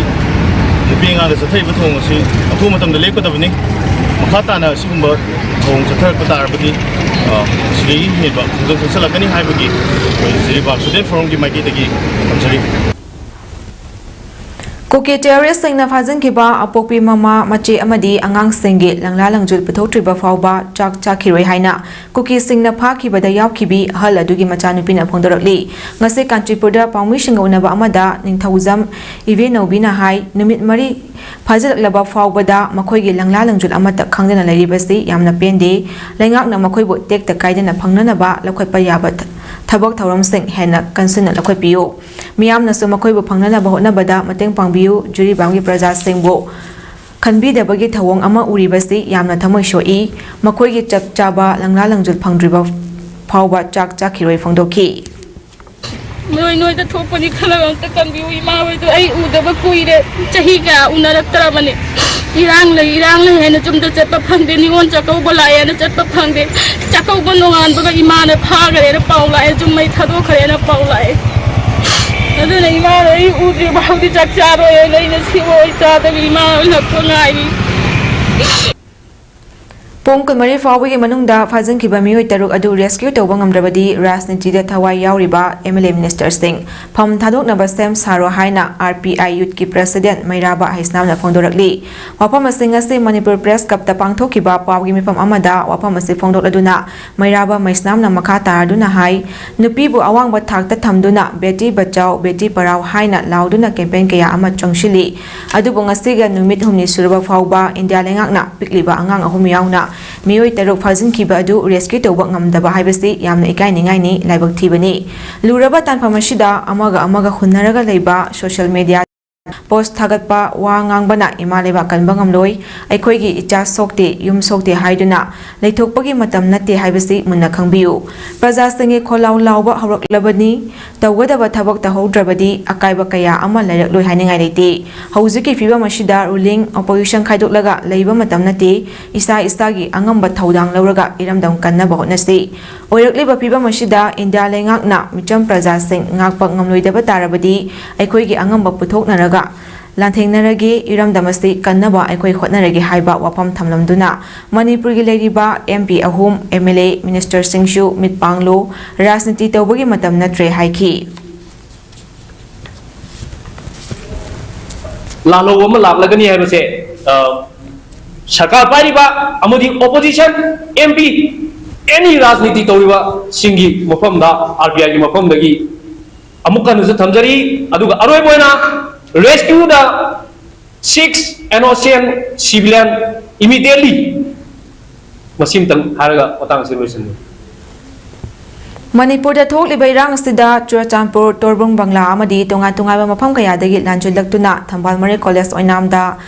ꯅꯨꯄꯤ ꯑꯉꯥꯡꯗ ꯆꯠꯊꯔꯤꯕ ꯊꯧꯑꯣꯡ ꯑꯁꯤ ꯑꯊꯨꯕ ꯃꯇꯝꯗ ꯂꯦꯞꯀꯗꯕꯅꯤ꯫ ꯃꯈꯥ ꯇꯥꯅ ꯑꯁꯤꯒꯨꯝꯕ ꯊꯧꯑꯣꯡ ꯆꯠꯊꯔꯛꯄ ꯇꯥꯔꯕꯗꯤ, ꯑ, ꯁꯤꯗꯒꯤ ꯍꯦꯟꯕ ꯈꯣꯡꯖꯪ ꯆꯪꯁꯤꯜꯂꯛꯀꯅꯤ ꯍꯥꯏꯕꯒꯤ ꯑꯩꯈꯣꯏ ꯖꯤꯔꯤꯕꯥꯝ Student Forum-ꯒꯤ ꯃꯥꯏꯀꯩꯗꯒꯤ ꯊꯝꯖꯔꯤ꯫ ꯀꯨꯀꯤ terrorist-ꯁꯤꯡꯅ ꯐꯥꯖꯤꯟꯈꯤꯕ ꯑꯄꯣꯛꯄꯤ ꯃꯃꯥ, ꯃꯆꯦ ꯑꯃꯗꯤ ꯑꯉꯥꯡꯁꯤꯡꯒꯤ ꯂꯪꯂꯥ ꯂꯪꯖꯨꯜ ꯄꯨꯊꯣꯛꯇ꯭ꯔꯤꯕ ꯐꯥꯎꯕ ꯆꯥꯛ ꯆꯥꯈꯤꯔꯣꯏ ꯍꯥꯏꯅ ꯀꯨꯀꯤꯁꯤꯡꯅ ꯐꯥꯈꯤꯕꯗ ꯌꯥꯎꯈꯤꯕꯤ ꯑꯍꯜ ꯑꯗꯨꯒꯤ ꯃꯆꯥꯅꯨꯄꯤꯅ ꯐꯣꯡꯗꯣꯔꯛꯂꯤ꯫ ꯉꯁꯤ ꯀꯥꯟꯆꯤꯄꯨꯔꯗ ꯄꯥꯎꯃꯤꯁꯤꯡꯒ ꯎꯅꯕ ꯑꯃꯗ ꯅꯤꯡꯊꯧꯖꯝ ꯏꯕꯦꯅꯧꯕꯤꯅ ꯍꯥꯏ, ꯅꯨꯃꯤꯠ ꯃꯔꯤ ꯐꯥꯖꯤꯜꯂꯛꯂꯕ ꯐꯥꯎꯕꯗ ꯃꯈꯣꯏꯒꯤ ꯂꯪꯂꯥ ꯂꯪꯖꯨꯜ ꯑꯃꯠꯇ ꯈꯪꯗꯅ ꯂꯩꯔꯤꯕꯁꯤ ꯌꯥꯝꯅ ꯄꯦꯟꯗꯦ꯫ ꯂꯩꯉꯥꯛꯅ ꯃꯈꯣꯏꯕꯨ ꯇꯦꯛꯇ ꯀꯥꯏꯗꯅ ꯐꯪꯅꯅꯕ ꯂꯧꯈꯠꯄ ꯌꯥꯕ ꯊ-, ꯊꯕꯛ ꯊꯧꯔꯝꯁꯤꯡ ꯍꯦꯟꯅ ꯀꯟꯁꯤꯟꯅ ꯂꯧꯈꯠꯄꯤꯌꯨ꯫ ꯃꯤꯌꯥꯝꯅꯁꯨ ꯃꯈꯣꯏꯕꯨ ꯐꯪꯅꯅꯕ ꯍꯣꯠꯅꯕꯗ ꯃꯇꯦꯡ ꯄꯥꯡꯕꯤꯌꯨ꯫ ꯖꯤꯔꯤꯕꯥꯝꯒꯤ ꯄ꯭ꯔꯖꯥꯁꯤꯡꯕꯨ ꯈꯟꯕꯤꯗꯕꯒꯤ ꯊꯧꯑꯣꯡ ꯑꯃ ꯎꯔꯤꯕꯁꯤ ꯌꯥꯝꯅ ꯊꯃꯣꯏ ꯁꯣꯛꯏ꯫ ꯃꯈꯣꯏꯒꯤ ꯆꯞ ꯆꯥꯕ ꯂꯪꯂꯥ ꯂꯪꯖꯨꯜ ꯐꯪꯗ꯭ꯔꯤꯕ ꯐꯥꯎꯕ ꯆꯥꯛ ꯆꯥꯈꯤꯔꯣꯏ ꯐꯣꯡꯗꯣꯛꯈꯤ꯫ ꯅꯣꯏ ꯅꯣꯏꯗ ꯊꯣꯛꯄꯅꯤ ꯈꯜꯂꯒ ꯑꯝꯇ ꯀꯟꯕꯤꯌꯨ꯫ ꯏꯃꯥ ꯍꯣꯏꯗꯣ ꯑꯩ ꯎꯗꯕ ꯀꯨꯏꯔꯦ, ꯆꯍꯤ ꯀꯌꯥ ꯎꯅꯔꯛꯇ꯭ꯔꯕꯅꯤ꯫ ꯏꯔꯥꯡ ꯂꯩ, ꯏꯔꯥꯡ ꯂꯩ ꯍꯥꯏꯅ ꯌꯨꯝꯗ ꯆꯠꯄ ꯐꯪꯗꯦ, ꯅꯤꯉꯣꯜ ꯆꯥꯛꯀꯧꯕ ꯂꯥꯛꯑꯦꯅ ꯆꯠꯄ ꯐꯪꯗꯦ꯫ ꯆꯥꯛꯀꯧꯕ ꯅꯣꯡꯉꯥꯟꯕꯒ ꯏꯃꯥꯅ ꯐꯥꯈ꯭ꯔꯦꯅ ꯄꯥꯎ ꯂꯥꯛꯑꯦ, ꯌꯨꯝ ꯃꯩ ꯊꯥꯗꯣꯛꯈ꯭ꯔꯦꯅ ꯄꯥꯎ ꯂꯥꯛꯑꯦ꯫ ꯑꯗꯨꯅ ꯏꯃꯥꯅ ꯑꯩ ꯎꯗ꯭ꯔꯤ ꯐꯥꯎꯗꯤ ꯆꯥꯛ ꯆꯥꯔꯣꯏꯅ ꯑꯩꯅ ꯁꯤꯕ ꯑꯣꯏ ꯆꯥꯗꯕꯤ ꯏꯃꯥ ꯍꯜꯂꯛꯄ ꯉꯥꯏꯔꯤ꯫ ꯄꯨꯡ ꯀꯨꯟꯃꯔꯤ ꯐꯥꯎꯕꯒꯤ ꯃꯅꯨꯡꯗ ꯐꯥꯖꯤꯟꯈꯤꯕ ꯃꯤꯑꯣꯏ ꯇꯔꯨꯛ ꯑꯗꯨ rescue ꯇꯧꯕ ꯉꯝꯗ꯭ꯔꯕꯗꯤ ꯔꯥꯖꯅꯤꯇꯤꯗ ꯊꯋꯥꯏ ꯌꯥꯎꯔꯤꯕ MLA minister-ꯁꯤꯡ ꯐꯝ ꯊꯥꯗꯣꯛꯅꯕ ꯁꯦꯝ ꯁꯥꯔꯣ ꯍꯥꯏꯅ RPI Youth-ꯀꯤ president ꯃꯩꯔꯥꯕ ꯍꯩꯁꯅꯥꯝꯅ ꯐꯣꯡꯗꯣꯔꯛꯂꯤ꯫ ꯋꯥꯐꯝ ꯑꯁꯤ ꯉꯁꯤ ꯃꯅꯤꯄꯨꯔ Press Club-ꯇ ꯄꯥꯡꯊꯣꯛꯈꯤꯕ ꯄꯥꯎꯒꯤ ꯃꯤꯐꯝ ꯑꯃꯗ ꯋꯥꯐꯝ ꯑꯁꯤ ꯐꯣꯡꯗꯣꯛꯂꯗꯨꯅ ꯃꯩꯔꯥꯕ ꯃꯩꯁꯅꯥꯝꯅ ꯃꯈꯥ ꯇꯥꯔꯗꯨꯅ ꯍꯥꯏ, ꯅꯨꯄꯤꯕꯨ ꯑꯋꯥꯡꯕ ꯊꯥꯛꯇ ꯊꯝꯗꯨꯅ ꯕꯦꯇꯤ ꯕꯆꯥꯎ, ꯕꯦꯇꯤ ꯄꯔꯥꯎ ꯍꯥꯏꯅ ꯂꯥꯎꯗꯨꯅ campaign ꯀꯌꯥ ꯑꯃ ꯆꯪꯁꯤꯜꯂꯤ꯫ ꯑꯗꯨꯕꯨ ꯉꯁꯤꯒ ꯅꯨꯃꯤꯠ ꯍꯨꯝꯅꯤ ꯁꯨꯔꯕ ꯐꯥꯎꯕ ꯏꯟꯗꯤꯌꯥ ꯂꯩꯉꯥꯛꯅ ꯄꯤꯛꯂꯤꯕ ꯑꯉꯥꯡ ꯑꯍꯨꯝ ꯌꯥꯎꯅ ꯃꯤꯑꯣꯏ ꯇꯔꯨꯛ ꯐꯥꯖꯤꯟꯈꯤꯕ ꯑꯗꯨ rescue ꯇꯧꯕ ꯉꯝꯗꯕ ꯍꯥꯏꯕꯁꯤ ꯌꯥꯝꯅ ꯏꯀꯥꯏꯅꯤꯡꯉꯥꯏꯅꯤ, ꯂꯥꯏꯕꯛ ꯊꯤꯕꯅꯤ꯫ ꯂꯨꯔꯕ ꯇꯥꯟꯐꯝ ꯑꯁꯤꯗ ꯑꯃꯒ ꯑꯃꯒ ꯍꯨꯟꯅꯔꯒ ꯂꯩꯕ social media post ꯊꯥꯒꯠꯄ, ꯋꯥ ꯉꯥꯡꯕꯅ ꯏꯃꯥ ꯂꯩꯕꯥꯛ ꯀꯟꯕ ꯉꯝꯂꯣꯏ꯫ ꯑꯩꯈꯣꯏꯒꯤ ꯏꯆꯥ ꯁꯣꯛꯇꯦ, ꯌꯨꯝ ꯁꯣꯛꯇꯦ ꯍꯥꯏꯗꯨꯅ ꯂꯩꯊꯣꯛꯄꯒꯤ ꯃꯇꯝ ꯅꯠꯇꯦ ꯍꯥꯏꯕꯁꯤ ꯃꯨꯟꯅ ꯈꯪꯕꯤꯌꯨ꯫ ꯄ꯭ꯔꯖꯥꯁꯤꯡꯒꯤ ꯈꯣꯜꯂꯥꯎ ꯂꯥꯎꯕ ꯍꯧꯔꯛꯂꯕꯅꯤ꯫ ꯇꯧꯒꯗꯕ ꯊꯕꯛ ꯇꯧꯍꯧꯗ꯭ꯔꯕꯗꯤ ꯑꯀꯥꯏꯕ ꯀꯌꯥ ꯑꯃ ꯂꯩꯔꯛꯂꯣꯏ ꯍꯥꯏꯅꯤꯡꯉꯥꯏ ꯂꯩꯇꯦ꯫ ꯍꯧꯖꯤꯛꯀꯤ ꯐꯤꯕꯝ ꯑꯁꯤꯗ ruling, opposition ꯈꯥꯏꯗꯣꯛꯂꯒ ꯂꯩꯕ ꯃꯇꯝ ꯅꯠꯇꯦ꯫ ꯏꯁꯥ ꯏꯁꯥꯒꯤ ꯑꯉꯝꯕ ꯊꯧꯗꯥꯡ ꯂꯧꯔꯒ ꯏꯔꯝꯗꯝ ꯀꯟꯅꯕ ꯍꯣꯠꯅꯁꯤ꯫ ꯑꯣꯏꯔꯛꯂꯤꯕ ꯐꯤꯕꯝ ꯑꯁꯤꯗ ꯏꯟꯗꯤꯌꯥ ꯂꯩꯉꯥꯛꯅ ꯃꯤꯆꯝ ꯄ꯭ꯔꯖꯥꯁꯤꯡ ꯉꯥꯛꯄ ꯉꯝꯂꯣꯏꯗꯕ ꯇꯥꯔꯕꯗꯤ ꯑꯩꯈꯣꯏꯒꯤ ꯑꯉꯝꯕ ꯄꯨꯊꯣꯛꯅꯔꯒ ꯂꯥꯟꯊꯦꯡꯅꯔꯒꯦ, ꯏꯔꯝꯗꯝ ꯑꯁꯤ ꯀꯟꯅꯕ ꯑꯩꯈꯣꯏ ꯍꯣꯠꯅꯔꯒꯦ ꯍꯥꯏꯕ ꯋꯥꯐꯝ ꯊꯝꯂꯝꯗꯨꯅ ꯃꯅꯤꯄꯨꯔꯒꯤ ꯂꯩꯔꯤꯕ M P ꯑꯍꯨꯝ, M L A, minister ꯁꯤꯡꯁꯨ ꯃꯤꯠ ꯄꯥꯡꯂꯣ, ꯔꯥꯖꯅꯤꯇꯤ ꯇꯧꯕꯒꯤ ꯃꯇꯝ ꯅꯠꯇ꯭ꯔꯦ ꯍꯥꯏꯈꯤ꯫ ꯂꯥꯜꯍꯧ ꯑꯃ ꯂꯥꯛꯂꯒꯅꯤ ꯍꯥꯏꯕꯁꯦ, ꯑ, ꯁꯔꯀꯥꯔ ꯄꯥꯏꯔꯤꯕ ꯑꯃꯗꯤ opposition, M P, any ꯔꯥꯖꯅꯤꯇꯤ ꯇꯧꯔꯤꯕꯁꯤꯡꯒꯤ ꯃꯐꯝꯗ, R B I ꯒꯤ ꯃꯐꯝꯗꯒꯤ ꯑꯃꯨꯛ ꯍꯟꯅꯁꯨ ꯊꯝꯖꯔꯤ꯫ ꯑꯗꯨꯒ ꯑꯔꯣꯏꯕ ꯑꯣꯏꯅ rescue the six innocent civilian immediately꯫ ꯃꯁꯤꯃꯇꯪ ꯍꯥꯏꯔꯒ ꯃꯇꯥꯡ ꯑꯁꯤ ꯂꯣꯏꯁꯤꯟꯖꯒꯦ꯫ ꯃꯅꯤꯄꯨꯔꯗ ꯊꯣꯛꯂꯤꯕ ꯏꯔꯥꯡ ꯑꯁꯤꯗ ꯆꯨꯔꯆꯥꯟꯄꯨꯔ, ꯇꯣꯔꯕꯨꯡ ꯕꯪꯂꯥ ꯑꯃꯗꯤ ꯇꯣꯉꯥꯟ ꯇꯣꯉꯥꯟꯕ ꯃꯐꯝ ꯀꯌꯥꯗꯒꯤ ꯂꯥꯟꯖꯦꯜꯂꯛꯇꯨꯅ ꯊꯝꯕꯥꯜ ꯃꯔꯦ ꯀꯣꯂꯦꯖ ꯑꯣꯏꯅꯥꯝꯗ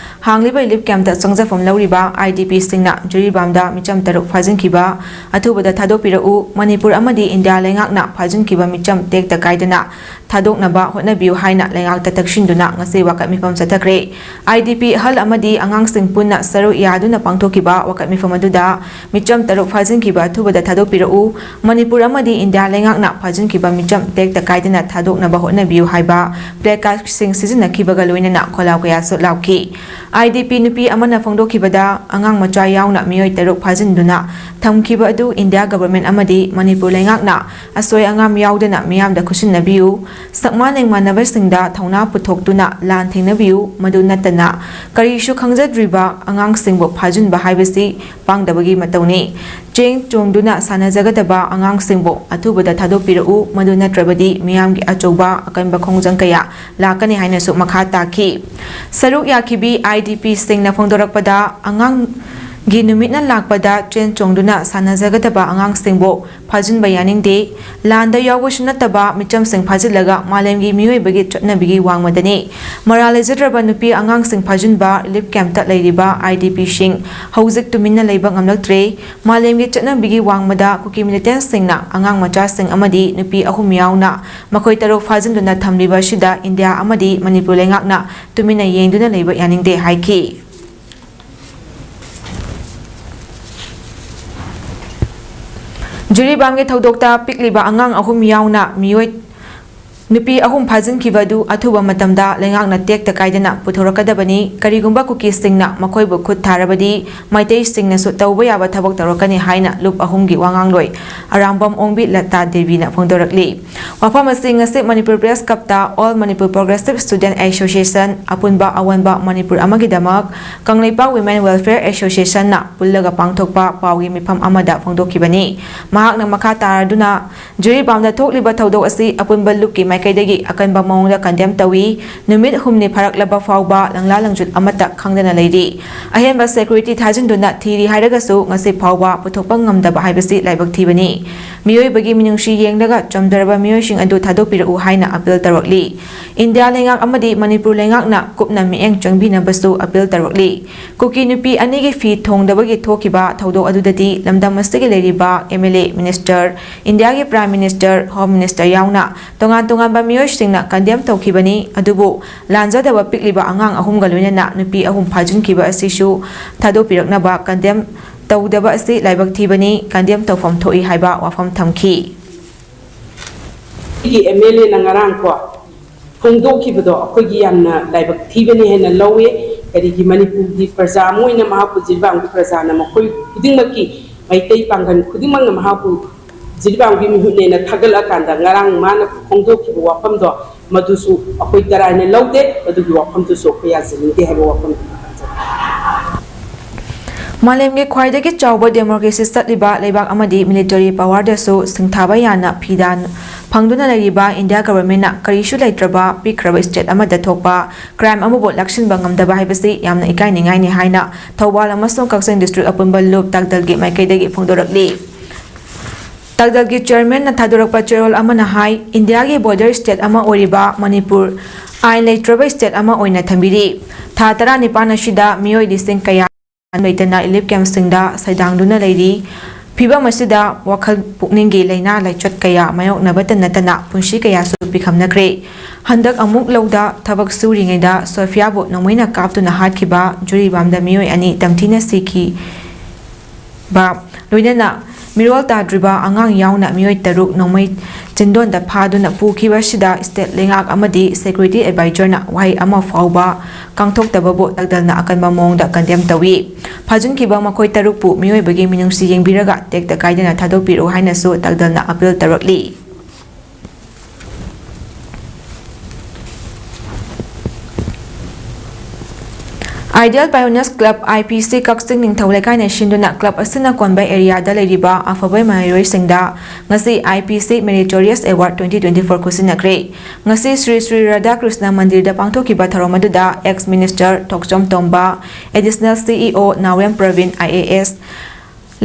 ꯍꯥꯡꯂꯤꯕ relief camp ꯇ ꯆꯪꯖꯐꯝ ꯂꯧꯔꯤꯕ I D P ꯁꯤꯡꯅ ꯖꯤꯔꯤꯕꯥꯝꯗ ꯃꯤꯆꯝ ꯇꯔꯨꯛ ꯐꯥꯖꯤꯟꯈꯤꯕ ꯑꯊꯨꯕꯗ ꯊꯥꯗꯣꯛꯄꯤꯔꯛꯎ, ꯃꯅꯤꯄꯨꯔ ꯑꯃꯗꯤ ꯏꯟꯗꯤꯌꯥ ꯂꯩꯉꯥꯛꯅ ꯐꯥꯖꯤꯟꯈꯤꯕ ꯃꯤꯆꯝ ꯇꯦꯛꯇ ꯀꯥꯏꯗꯅ ꯊꯥꯗꯣꯛꯅꯕ ꯍꯣꯠꯅꯕꯤꯌꯨ ꯍꯥꯏꯅ ꯂꯩꯉꯥꯛꯇ ꯇꯛꯁꯤꯟꯗꯨꯅ ꯉꯁꯤ ꯋꯥꯀꯠ ꯃꯤꯐꯝ ꯆꯠꯊꯈ꯭ꯔꯦ꯫ I D P ꯑꯍꯜ ꯑꯃꯗꯤ ꯑꯉꯥꯡꯁꯤꯡ ꯄꯨꯟꯅ ꯁꯔꯨꯛ ꯌꯥꯗꯨꯅ ꯄꯥꯡꯊꯣꯛꯈꯤꯕ ꯋꯥꯀꯠ ꯃꯤꯐꯝ ꯑꯗꯨꯗ ꯃꯤꯆꯝ ꯇꯔꯨꯛ ꯐꯥꯖꯤꯟꯈꯤꯕ ꯑꯊꯨꯕꯗ ꯊꯥꯗꯣꯛꯄꯤꯔꯛꯎ, ꯃꯅꯤꯄꯨꯔ ꯑꯃꯗꯤ ꯏꯟꯗꯤꯌꯥ ꯂꯩꯉꯥꯛꯅ ꯐꯥꯖꯤꯟꯈꯤꯕ ꯃꯤꯆꯝ ꯇꯦꯛꯇ ꯀꯥꯏꯗꯅ ꯊꯥꯗꯣꯛꯅꯕ ꯍꯣꯠꯅꯕꯤꯌꯨ ꯍꯥꯏꯕ placard ꯁꯤꯡ ꯁꯤꯖꯤꯟꯅꯈꯤꯕꯒ ꯂꯣꯏꯅꯅ ꯈꯣꯜꯂꯥꯎ ꯀꯌꯥꯁꯨ ꯂꯥꯎꯈꯤ꯫ I D P ꯅꯨꯄꯤ ꯑꯃꯅ ꯐꯣꯡꯗꯣꯛꯈꯤꯕꯗ, ꯑꯉꯥꯡ ꯃꯆꯥ ꯌꯥꯎꯅ ꯃꯤꯑꯣꯏ ꯇꯔꯨꯛ ꯐꯥꯖꯤꯟꯗꯨꯅ ꯊꯝꯈꯤꯕ ꯑꯗꯨ ꯏꯟꯗꯤꯌꯥ government ꯑꯃꯗꯤ ꯃꯅꯤꯄꯨꯔ ꯂꯩꯉꯥꯛꯅ ꯑꯁꯣꯏ ꯑꯉꯥꯝ ꯌꯥꯎꯗꯅ ꯃꯤꯌꯥꯝꯗ ꯈꯨꯠꯁꯤꯟꯅꯕꯤꯌꯨ, ꯁꯛꯃꯥꯟ ꯂꯦꯡꯃꯥꯟꯅꯕꯁꯤꯡꯗ ꯊꯧꯅꯥ ꯄꯨꯊꯣꯛꯇꯨꯅ ꯂꯥꯟ ꯊꯦꯡꯅꯕꯤꯌꯨ, ꯃꯗꯨ ꯅꯠꯇꯅ ꯀꯔꯤꯁꯨ ꯈꯪꯖꯗ꯭ꯔꯤꯕ ꯑꯉꯥꯡꯁꯤꯡꯕꯨ ꯐꯥꯖꯤꯟꯕ ꯍꯥꯏꯕꯁꯤ ꯄꯥꯡꯗꯕꯒꯤ ꯃꯇꯧꯅꯤ꯫ ꯆꯦꯟ ꯆꯣꯡꯗꯨꯅ ꯁꯥꯟꯅꯖꯒꯗꯕ ꯑꯉꯥꯡꯁꯤꯡꯕꯨ ꯑꯊꯨꯕꯗ ꯊꯥꯗꯣꯛꯄꯤꯔꯛꯎ, ꯃꯗꯨ ꯅꯠꯇ꯭ꯔꯕꯗꯤ ꯃꯤꯌꯥꯝꯒꯤ ꯑꯆꯧꯕ ꯑꯀꯟꯕ ꯈꯣꯡꯖꯪ ꯀꯌꯥ ꯂꯥꯛꯀꯅꯤ ꯍꯥꯏꯅꯁꯨ ꯃꯈꯥ ꯇꯥꯈꯤ꯫ ꯁꯔꯨꯛ ꯌꯥꯈꯤꯕꯤ I D P ꯁꯤꯡꯅ ꯐꯣꯡꯗꯣꯔꯛꯄꯗ, ꯑꯉꯥꯡꯒꯤ ꯅꯨꯃꯤꯠꯅ ꯂꯥꯛꯄꯗ ꯆꯦꯟ ꯆꯣꯡꯗꯨꯅ ꯁꯥꯟꯅꯖꯒꯗꯕ ꯑꯉꯥꯡꯁꯤꯡꯕꯨ ꯐꯥꯖꯤꯟꯕ ꯌꯥꯅꯤꯡꯗꯦ꯫ ꯂꯥꯟꯗ ꯌꯥꯎꯕꯁꯨ ꯅꯠꯇꯕ ꯃꯤꯆꯝꯁꯤꯡ ꯐꯥꯖꯤꯜꯂꯒ ꯃꯥꯂꯦꯝꯒꯤ ꯃꯤꯑꯣꯏꯕꯒꯤ ꯆꯠꯅꯕꯤꯒꯤ ꯋꯥꯡꯃꯗꯅꯤ ꯃꯔꯥꯜ ꯂꯩꯖꯗ꯭ꯔꯕ ꯅꯨꯄꯤ ꯑꯉꯥꯡꯁꯤꯡ ꯐꯥꯖꯤꯟꯕ꯫ Relief camp ꯇ ꯂꯩꯔꯤꯕ I D P ꯁꯤꯡ ꯍꯧꯖꯤꯛ ꯇꯨꯃꯤꯟꯅ ꯂꯩꯕ ꯉꯝꯂꯛꯇ꯭ꯔꯦ꯫ ꯃꯥꯂꯦꯝꯒꯤ ꯆꯠꯅꯕꯤꯒꯤ ꯋꯥꯡꯃꯗ ꯀꯨꯀꯤ militant ꯁꯤꯡꯅ ꯑꯉꯥꯡ ꯃꯆꯥꯁꯤꯡ ꯑꯃꯗꯤ ꯅꯨꯄꯤ ꯑꯍꯨꯝ ꯌꯥꯎꯅ ꯃꯈꯣꯏ ꯇꯔꯨꯛ ꯐꯥꯖꯤꯟꯗꯨꯅ ꯊꯝꯂꯤꯕ ꯑꯁꯤꯗ ꯏꯟꯗꯤꯌꯥ ꯑꯃꯗꯤ ꯃꯅꯤꯄꯨꯔ ꯂꯩꯉꯥꯛꯅ ꯇꯨꯃꯤꯟꯅ ꯌꯦꯡꯗꯨꯅ ꯂꯩꯕ ꯌꯥꯅꯤꯡꯗꯦ ꯍꯥꯏꯈꯤ꯫ ꯖꯤꯔꯤꯕꯥꯝꯒꯤ ꯊꯧꯗꯣꯛꯇ ꯄꯤꯛꯂꯤꯕ ꯑꯉꯥꯡ ꯑꯍꯨꯝ ꯌꯥꯎꯅ ꯃꯤꯑꯣꯏ ꯅꯨꯄꯤ ꯑꯍꯨꯝ ꯐꯥꯖꯤꯟꯈꯤꯕ ꯑꯗꯨ ꯑꯊꯨꯕ ꯃꯇꯝꯗ ꯂꯩꯉꯥꯛꯅ ꯇꯦꯛꯇ ꯀꯥꯏꯗꯅ ꯄꯨꯊꯣꯔꯛꯀꯗꯕꯅꯤ꯫ ꯀꯔꯤꯒꯨꯝꯕ ꯀꯨꯀꯤꯁꯤꯡꯅ ꯃꯈꯣꯏꯕꯨ ꯈꯨꯠ ꯊꯥꯔꯕꯗꯤ ꯃꯩꯇꯩꯁꯤꯡꯅꯁꯨ ꯇꯧꯕ ꯌꯥꯕ ꯊꯕꯛ ꯇꯧꯔꯛꯀꯅꯤ ꯍꯥꯏꯅ ꯂꯨꯞ ꯑꯍꯨꯝꯒꯤ ꯋꯥꯉꯥꯡꯂꯣꯏ ꯑꯔꯥꯝꯕꯝ ꯑꯣꯡꯕꯤ ꯂꯇꯥ ꯗꯦꯕꯤꯅ ꯐꯣꯡꯗꯣꯔꯛꯂꯤ꯫ ꯋꯥꯐꯝ ꯑꯁꯤ ꯉꯁꯤ ꯃꯅꯤꯄꯨꯔ ꯄ꯭ꯔꯦꯁ ꯀꯞꯇ All Manipur Progressive Student Association, ꯑꯄꯨꯟꯕ ꯑꯑꯣꯟꯕ ꯃꯅꯤꯄꯨꯔ ꯑꯃꯒꯤꯗꯃꯛ ꯀꯪꯂꯩꯄꯥꯛ Women Welfare Associationꯅ ꯄꯨꯜꯂꯒ ꯄꯥꯡꯊꯣꯛꯄ ꯄꯥꯎꯒꯤ ꯃꯤꯐꯝ ꯑꯃꯗ ꯐꯣꯡꯗꯣꯛꯈꯤꯕꯅꯤ꯫ ꯃꯍꯥꯛꯅ ꯃꯈꯥ ꯇꯥꯔꯗꯨꯅ, ꯖꯤꯔꯤꯕꯥꯝꯗ ꯊꯣꯛꯂꯤꯕ ꯊꯧꯗꯣꯛ ꯑꯁꯤ ꯑꯄꯨꯟꯕ ꯂꯨꯞꯀꯤ ꯃꯥꯏꯀꯩꯗꯒꯤ ꯑꯀꯟꯕ ꯃꯑꯣꯡꯗ ꯀꯟꯗꯦꯝ ꯇꯧꯏ꯫ ꯅꯨꯃꯤꯠ ꯍꯨꯝꯅꯤ ꯐꯥꯔꯛꯂꯕ ꯐꯥꯎꯕ ꯂꯪꯂꯥ ꯂꯪꯖꯨꯠ ꯑꯃꯠꯇ ꯈꯪꯗꯅ ꯂꯩꯔꯤ꯫ ꯑꯍꯦꯟꯕ ꯁꯦꯀ꯭ꯌꯨꯔꯤꯇꯤ ꯊꯥꯖꯤꯟꯗꯨꯅ ꯊꯤꯔꯤ ꯍꯥꯏꯔꯒꯁꯨ ꯉꯁꯤ ꯐꯥꯎꯕ ꯄꯨꯊꯣꯛꯄ ꯉꯝꯗꯕ ꯍꯥꯏꯕꯁꯤ ꯂꯥꯏꯕꯛ ꯊꯤꯕꯅꯤ꯫ ꯃꯤꯑꯣꯏꯕꯒꯤ ꯃꯤꯅꯨꯡꯁꯤ ꯌꯦꯡꯂꯒ ꯆꯝꯖꯔꯕ ꯃꯤꯑꯣꯏꯁꯤꯡ ꯑꯗꯨ ꯊꯥꯗꯣꯛꯄꯤꯔꯛꯎ ꯍꯥꯏꯅ ꯑꯄꯤꯜ ꯇꯧꯔꯛꯂꯤ꯫ ꯏꯟꯗꯤꯌꯥ ꯂꯩꯉꯥꯛ ꯑꯃꯗꯤ ꯃꯅꯤꯄꯨꯔ ꯂꯩꯉꯥꯛꯅ ꯀꯨꯞꯅ ꯃꯤꯠꯌꯦꯡ ꯆꯪꯕꯤꯅꯕꯁꯨ ꯑꯄꯤꯜ ꯇꯧꯔꯛꯂꯤ꯫ ꯀꯨꯀꯤ ꯅꯨꯄꯤ ꯑꯅꯤꯒꯤ ꯐꯤ ꯊꯣꯡꯗꯕꯒꯤ ꯊꯣꯛꯈꯤꯕ ꯊꯧꯗꯣꯛ ꯑꯗꯨꯗꯗꯤ ꯂꯝꯗꯝ ꯑꯁꯤꯒꯤ ꯂꯩꯔꯤꯕ MLA, ꯃꯤꯅꯤꯁꯇꯔ, ꯏꯟꯗꯤꯌꯥꯒꯤ ꯄ꯭ꯔꯥꯏꯝ ꯃꯤꯅꯤꯁꯇꯔ, ꯍꯣꯝ ꯃꯤꯅꯤꯁꯇꯔ ꯌꯥꯎꯅ ꯇꯣꯉꯥꯟ ꯇꯣꯉꯥꯟꯕ ꯃꯤꯑꯣꯏꯁꯤꯡꯅ ꯀꯟꯗꯦꯝ ꯇꯧꯈꯤꯕꯅꯤ꯫ ꯑꯗꯨꯕꯨ ꯂꯥꯟꯖꯗꯕ ꯄꯤꯛꯂꯤꯕ ꯑꯉꯥꯡ ꯑꯍꯨꯝꯒ ꯂꯣꯏꯅꯅ ꯅꯨꯄꯤ ꯑꯍꯨꯝ ꯐꯥꯖꯤꯟꯈꯤꯕ ꯑꯁꯤꯁꯨ ꯊꯥꯗꯣꯛꯄꯤꯔꯛꯅꯕ ꯀꯟꯗꯦꯝ ꯇꯧꯗꯕ ꯑꯁꯤ ꯂꯥꯏꯕꯛ ꯊꯤꯕꯅꯤ, ꯀꯟꯗꯦꯝ ꯇꯧꯐꯝ ꯊꯣꯛꯏ ꯍꯥꯏꯕ ꯋꯥꯐꯝ ꯊꯝꯈꯤ꯫ ꯑꯩꯒꯤ MLAꯅ ꯉꯔꯥꯡ ꯀꯣ ꯐꯣꯡꯗꯣꯛꯈꯤꯕꯗꯣ ꯑꯩꯈꯣꯏꯒꯤ ꯌꯥꯝꯅ ꯂꯥꯏꯕꯛ ꯊꯤꯕꯅꯤ ꯍꯥꯏꯅ ꯂꯧꯋꯤ꯫ ꯀꯔꯤꯒꯤ ꯃꯅꯤꯄꯨꯔꯒꯤ ꯄ꯭ꯔꯖꯥ ꯑꯃ ꯑꯣꯏꯅ ꯃꯍꯥꯛꯄꯨ ꯖꯤꯔꯤꯕꯥꯝꯒꯤ ꯄ꯭ꯔꯖꯥꯅ ꯃꯈꯣꯏ ꯈꯨꯗꯤꯡꯃꯛꯀꯤ ꯃꯩꯇꯩ ꯄꯥꯡꯒꯜ ꯈꯨꯗꯤꯡꯃꯛꯅ ꯃꯍꯥꯛꯄꯨ ꯖꯤꯔꯤꯕꯥꯝꯒꯤ ꯃꯤꯍꯨꯠꯅꯦꯅ ꯊꯥꯒꯠꯂꯛꯑꯀꯥꯟꯗ ꯉꯔꯥꯡ ꯃꯥꯅ ꯐꯣꯡꯗꯣꯛꯈꯤꯕ ꯋꯥꯐꯝꯗꯣ ꯃꯗꯨꯁꯨ ꯑꯩꯈꯣꯏ ꯇꯔꯥꯏꯅ ꯂꯧꯗꯦ꯫ ꯃꯗꯨꯒꯤ ꯋꯥꯐꯝꯗꯨꯁꯨ ꯑꯩꯈꯣꯏ ꯌꯥꯖꯅꯤꯡꯗꯦ ꯍꯥꯏꯕ ꯋꯥꯐꯝꯗꯨ ꯊꯝꯖꯒꯦ꯫ ꯃꯥꯂꯦꯝꯒꯤ ꯈ꯭ꯋꯥꯏꯗꯒꯤ ꯆꯥꯎꯕ ꯗꯦꯃꯣꯀ꯭ꯔꯦꯁꯤ ꯆꯠꯂꯤꯕ ꯂꯩꯕꯥꯛ ꯑꯃꯗꯤ ꯃꯤꯂꯤꯇꯔꯤ ꯄꯋꯥꯔꯗꯁꯨ ꯁꯤꯡꯊꯥꯕ ꯌꯥꯅ ꯐꯤꯗꯥ ꯐꯪꯗꯨꯅ ꯂꯩꯔꯤꯕ ꯏꯟꯗꯤꯌꯥ ꯒꯚꯔꯟꯃꯦꯟꯠꯅ ꯀꯔꯤꯁꯨ ꯂꯩꯇ꯭ꯔꯕ ꯄꯤꯛꯈ꯭ꯔꯕ ꯁ꯭ꯇꯦꯠ ꯑꯃꯗ ꯊꯣꯛꯄ ꯀ꯭ꯔꯥꯏꯝ ꯑꯃꯕꯨ ꯂꯥꯛꯁꯤꯟꯕ ꯉꯝꯗꯕ ꯍꯥꯏꯕꯁꯤ ꯌꯥꯝꯅ ꯏꯀꯥꯏꯅꯤꯡꯉꯥꯏꯅꯤ ꯍꯥꯏꯅ ꯊꯧꯕꯥꯜ ꯑꯃꯁꯨꯡ ꯀꯛꯆꯤꯡ ꯗꯤꯁꯇ꯭ꯔꯤꯛ ꯑꯄꯨꯟꯕ ꯂꯨꯞ ꯇꯥꯛꯗꯜꯒꯤ ꯃꯥꯏꯀꯩꯗꯒꯤ ꯐꯣꯡꯗꯣꯔꯛꯂꯤ꯫ ꯇꯥꯛꯗꯜꯒꯤ ꯆꯤꯌꯔꯃꯦꯟꯅ ꯊꯥꯗꯣꯔꯛꯄ ꯆꯦꯔꯣꯜ ꯑꯃꯅ ꯍꯥꯏ, ꯏꯟꯗꯤꯌꯥꯒꯤ ꯕꯣꯔꯗꯔ ꯁ꯭ꯇꯦꯠ ꯑꯃ ꯑꯣꯏꯔꯤꯕ ꯃꯅꯤꯄꯨꯔ ꯑꯥꯏꯟ ꯂꯩꯇ꯭ꯔꯕ ꯁ꯭ꯇꯦꯠ ꯑꯃ ꯑꯣꯏꯅ ꯊꯝꯕꯤꯔꯤ꯫ ꯊꯥ ꯇꯔꯥꯅꯤꯄꯥꯟ ꯑꯁꯤꯗ ꯃꯤꯑꯣꯏ ꯂꯤꯁꯤꯡ ꯀꯌꯥ ꯂꯩꯇꯅ ꯔꯤꯂꯤꯐ ꯀꯦꯝꯞꯁꯤꯡꯗ ꯁꯩꯗꯥꯡꯗꯨꯅ ꯂꯩꯔꯤ꯫ ꯐꯤꯚꯝ ꯑꯁꯤꯗ ꯋꯥꯈꯜ ꯄꯨꯛꯅꯤꯡꯒꯤ ꯂꯥꯏꯅꯥ ꯂꯥꯏꯆꯠ ꯀꯌꯥ ꯃꯥꯌꯣꯛꯅꯕꯇ ꯅꯠꯇꯅ ꯄꯨꯟꯁꯤ ꯀꯌꯥꯁꯨ ꯄꯤꯈꯝꯅꯈ꯭ꯔꯦ꯫ ꯍꯟꯗꯛ ꯑꯃꯨꯛ ꯂꯧꯗ ꯊꯕꯛ ꯁꯨꯔꯤꯉꯩꯗ ꯁꯣꯐꯤꯌꯥꯕꯨ ꯅꯣꯡꯃꯩꯅ ꯀꯥꯞꯇꯨꯅ ꯍꯥꯠꯈꯤꯕ, ꯖꯤꯔꯤꯕꯥꯝꯗ ꯃꯤꯑꯣꯏ ꯑꯅꯤ ꯇꯝꯊꯤꯅ ꯁꯤꯈꯤꯕ, ꯂꯣꯏꯅꯅ ꯃꯤꯔꯣꯜ ꯇꯥꯗ꯭ꯔꯤꯕ ꯑꯉꯥꯡ ꯌꯥꯎꯅ ꯃꯤꯑꯣꯏ ꯇꯔꯨꯛ ꯅꯣꯡꯃꯩ ꯆꯤꯟꯗꯣꯟꯗ ꯐꯥꯗꯨꯅ ꯄꯨꯈꯤꯕꯁꯤꯗ state ꯂꯩꯉꯥꯛ ꯑꯃꯗꯤ security advisorꯅ ꯋꯥꯍꯩ ꯑꯃ ꯐꯥꯎꯕ ꯀꯥꯡꯊꯣꯛꯇꯕꯕꯨ ꯇꯛꯗꯜꯅ ꯑꯀꯟꯕ ꯃꯑꯣꯡꯗ condemn ꯇꯧꯏ꯫ ꯐꯥꯖꯤꯟꯈꯤꯕ ꯃꯈꯣꯏ ꯇꯔꯨꯛꯄꯨ ꯃꯤꯑꯣꯏꯕꯒꯤ ꯃꯤꯅꯨꯡꯁꯤ ꯌꯦꯡꯕꯤꯔꯒ ꯇꯦꯛꯇ ꯀꯥꯏꯗꯅ ꯊꯥꯗꯣꯛꯄꯤꯔꯛꯎ ꯍꯥꯏꯅꯁꯨ ꯇꯛꯗꯜꯅ appeal ꯇꯧꯔꯛꯂꯤ꯫ Ideal Pioneers Club, I P C, ꯀꯛꯆꯤꯡ ꯅꯤꯡꯊꯧ ꯂꯩꯀꯥꯏꯅ ꯁꯤꯟꯗꯨꯅ club ꯑꯁꯤꯅ ꯀꯣꯟꯕ areaꯗ ꯂꯩꯔꯤꯕ ꯑꯐꯕ ꯃꯍꯩꯔꯣꯏꯁꯤꯡꯗ ꯉꯁꯤ I P C Meritorious Award twenty twenty-four ꯈꯨꯠꯁꯤꯟꯅꯈ꯭ꯔꯦ꯫ ꯉꯁꯤ ꯁ꯭ꯔꯤ ꯁ꯭ꯔꯤ ꯔꯥꯙꯥꯀ꯭ꯔꯤꯁꯅ ꯃꯟꯗꯤꯔꯗ ꯄꯥꯡꯊꯣꯛꯈꯤꯕ ꯊꯧꯔꯝ ꯑꯗꯨꯗ ex minister Thokchom Tomba, additional C E O Naorem Praveen, I A S,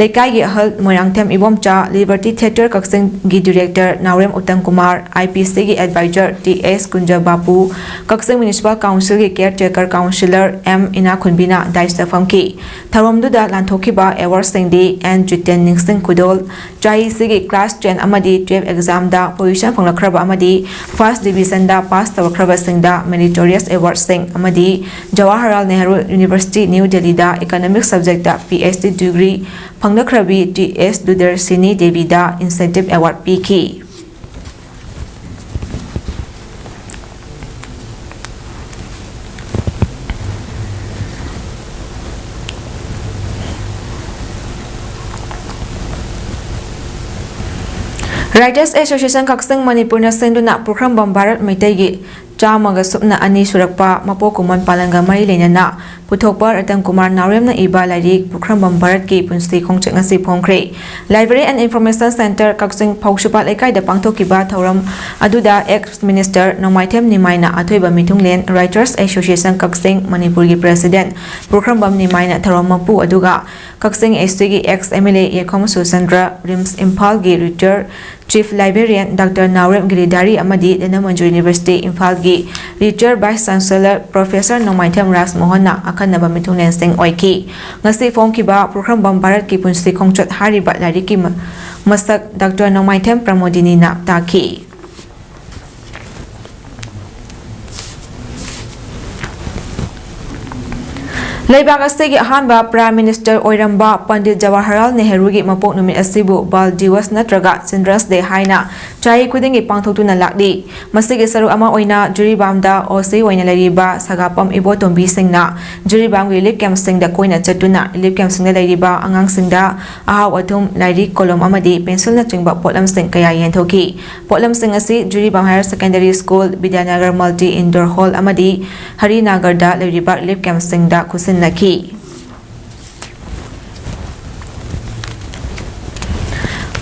ꯂꯩꯀꯥꯏꯒꯤ ꯑꯍꯜ ꯃꯣꯏꯔꯥꯡꯊꯦꯝ ꯏꯕꯣꯝꯆꯥ, Liberty Theatre ꯀꯛꯆꯤꯡꯒꯤ director Naorem Uttam Kumar, I P Cꯒꯤ advisor T S ꯀꯨꯟꯖ ꯕꯥꯄꯨ, Kakching Municipal Councilꯒꯤ caretaker councillor M ꯏꯅꯥꯈꯨꯟꯕꯤꯅ dais ꯐꯝꯈꯤ꯫ ꯊꯧꯔꯝꯗꯨꯗ ꯂꯥꯟꯊꯣꯛꯈꯤꯕ awardꯁꯤꯡꯗꯤ N Jiten ꯅꯤꯡꯁꯤꯡ ꯈꯨꯗꯣꯜ, ꯆꯍꯤꯁꯤꯒꯤ class ten ꯑꯃꯗꯤ twelve examꯗ position ꯐꯪꯂꯛꯈ꯭ꯔꯕ ꯑꯃꯗꯤ first divisionꯗ pass ꯇꯧꯔꯛꯈ꯭ꯔꯕꯁꯤꯡꯗ Meritorious Awardꯁꯤꯡ ꯑꯃꯗꯤ Jawaharlal Nehru University, New Delhiꯗ economic subjectꯇ P H D degree ꯐꯪꯂꯛꯈ꯭ꯔꯕꯤ T S ꯗꯨꯗꯔꯁꯤꯅꯤ ꯗꯦꯕꯤꯗ incentive award ꯄꯤꯈꯤ꯫ Writers Association ꯀꯛꯆꯤꯡ ꯃꯅꯤꯄꯨꯔꯅ ꯁꯤꯟꯗꯨꯅ ꯄꯨꯈ꯭ꯔꯝꯕꯝ ꯚꯥꯔꯠ ꯃꯩꯇꯩꯒꯤ ꯆꯥꯝꯃꯒ ꯁꯨꯞꯅ ꯑꯅꯤ ꯁꯨꯔꯛꯄ ꯃꯄꯣꯛ ꯀꯨꯝꯑꯣꯟ ꯄꯥꯂꯟꯒ ꯃꯔꯤ ꯂꯩꯅꯅ ꯄꯨꯊꯣꯛꯄ ꯔꯇꯟ ꯀꯨꯃꯥꯔ ꯅꯥꯎꯔꯦꯝꯅ ꯏꯕ ꯂꯥꯏꯔꯤꯛ ꯄꯨꯈ꯭ꯔꯝꯕꯝ ꯚꯥꯔꯠꯀꯤ ꯄꯨꯟꯁꯤ ꯈꯣꯡꯆꯠ ꯉꯁꯤ ꯐꯣꯡꯈ꯭ꯔꯦ꯫ Library and Information Centre ꯀꯛꯆꯤꯡ ꯐꯧꯁꯨꯄꯥꯠ ꯂꯩꯀꯥꯏꯗ ꯄꯥꯡꯊꯣꯛꯈꯤꯕ ꯊꯧꯔꯝ ꯑꯗꯨꯗ ex minister ꯅꯣꯡꯃꯥꯏꯊꯦꯝ ꯅꯤꯃꯥꯏꯅ ꯑꯊꯣꯏꯕ ꯃꯤꯊꯨꯡꯂꯦꯟ, Writers Association ꯀꯛꯆꯤꯡ ꯃꯅꯤꯄꯨꯔꯒꯤ president ꯄꯨꯈ꯭ꯔꯝꯕꯝ ꯅꯤꯃꯥꯏꯅ ꯊꯧꯔꯝ ꯃꯄꯨ ꯑꯗꯨꯒ ꯀꯛꯆꯤꯡ H Cꯒꯤ ex M L A ꯌꯦꯛꯈꯣꯝ Surchandra, RIMS ꯏꯝꯐꯥꯜꯒꯤ retired Chief Librarian Doctor ꯅꯥꯎꯔꯦꯝ ꯒꯤꯔꯤꯙꯥꯔꯤ ꯑꯃꯗꯤ ꯙꯅꯃꯟꯖꯨꯔꯤ University ꯏꯝꯐꯥꯜꯒꯤ retired Vice Chancellor Professor ꯅꯣꯡꯃꯥꯏꯊꯦꯝ ꯔꯥꯖ ꯃꯣꯍꯟꯅ ꯑꯈꯟꯅꯕ ꯃꯤꯊꯨꯡꯂꯦꯟꯁꯤꯡ ꯑꯣꯏꯈꯤ꯫ ꯉꯁꯤ ꯐꯣꯡꯈꯤꯕ ꯄꯨꯈ꯭ꯔꯝꯕꯝ ꯚꯥꯔꯠꯀꯤ ꯄꯨꯟꯁꯤ ꯈꯣꯡꯆꯠ ꯍꯥꯏꯔꯤꯕ ꯂꯥꯏꯔꯤꯛꯀꯤ ꯃ-, ꯃꯁꯛ ꯗꯥꯛꯇꯔ ꯅꯣꯡꯃꯥꯏꯊꯦꯝ ꯄ꯭ꯔꯃꯣꯗꯤꯅꯤꯅ ꯇꯥꯛꯈꯤ꯫ ꯂꯩꯕꯥꯛ ꯑꯁꯤꯒꯤ ꯑꯍꯥꯟꯕ Prime Minister ꯑꯣꯏꯔꯝꯕ ꯄꯟꯗꯤꯠ ꯖꯋꯥꯍꯔꯂꯥꯜ ꯅꯦꯍꯔꯨꯒꯤ ꯃꯄꯣꯛ ꯅꯨꯃꯤꯠ ꯑꯁꯤꯕꯨ ꯕꯥꯜ ꯗꯤꯋꯁ ꯅꯠꯇ꯭ꯔꯒ Children's Day ꯍꯥꯏꯅ ꯆꯍꯤ ꯈꯨꯗꯤꯡꯒꯤ ꯄꯥꯡꯊꯣꯛꯇꯨꯅ ꯂꯥꯛꯂꯤ꯫ ꯃꯁꯤꯒꯤ ꯁꯔꯨꯛ ꯑꯃ ꯑꯣꯏꯅ ꯖꯤꯔꯤꯕꯥꯝꯗ OC ꯑꯣꯏꯅ ꯂꯩꯔꯤꯕ ꯁꯒꯥꯄꯝ ꯏꯕꯣꯇꯣꯝꯕꯤ ꯁꯤꯡꯅ ꯖꯤꯔꯤꯕꯥꯝꯒꯤ relief camp ꯁꯤꯡꯗ ꯀꯣꯏꯅ ꯆꯠꯇꯨꯅ relief camp ꯁꯤꯡꯗ ꯂꯩꯔꯤꯕ ꯑꯉꯥꯡꯁꯤꯡꯗ ꯑꯍꯥꯎ ꯑꯊꯨꯝ, ꯂꯥꯏꯔꯤꯛ, ꯀꯣꯂꯣꯝ ꯑꯃꯗꯤ pencil ꯅꯆꯤꯡꯕ ꯄꯣꯠꯂꯝꯁꯤꯡ ꯀꯌꯥ ꯌꯦꯟꯊꯣꯛꯈꯤ꯫ ꯄꯣꯠꯂꯝꯁꯤꯡ ꯑꯁꯤ Jiribam Higher Secondary School, ꯕꯤꯗ꯭ꯌꯥꯅꯒꯔ Multi Indoor Hall ꯑꯃꯗꯤ ꯍꯔꯤꯅꯥꯒꯔꯗ ꯂꯩꯔꯤꯕ relief camp ꯁꯤꯡꯗ ꯈꯨꯠꯁꯤꯟꯅꯈꯤ꯫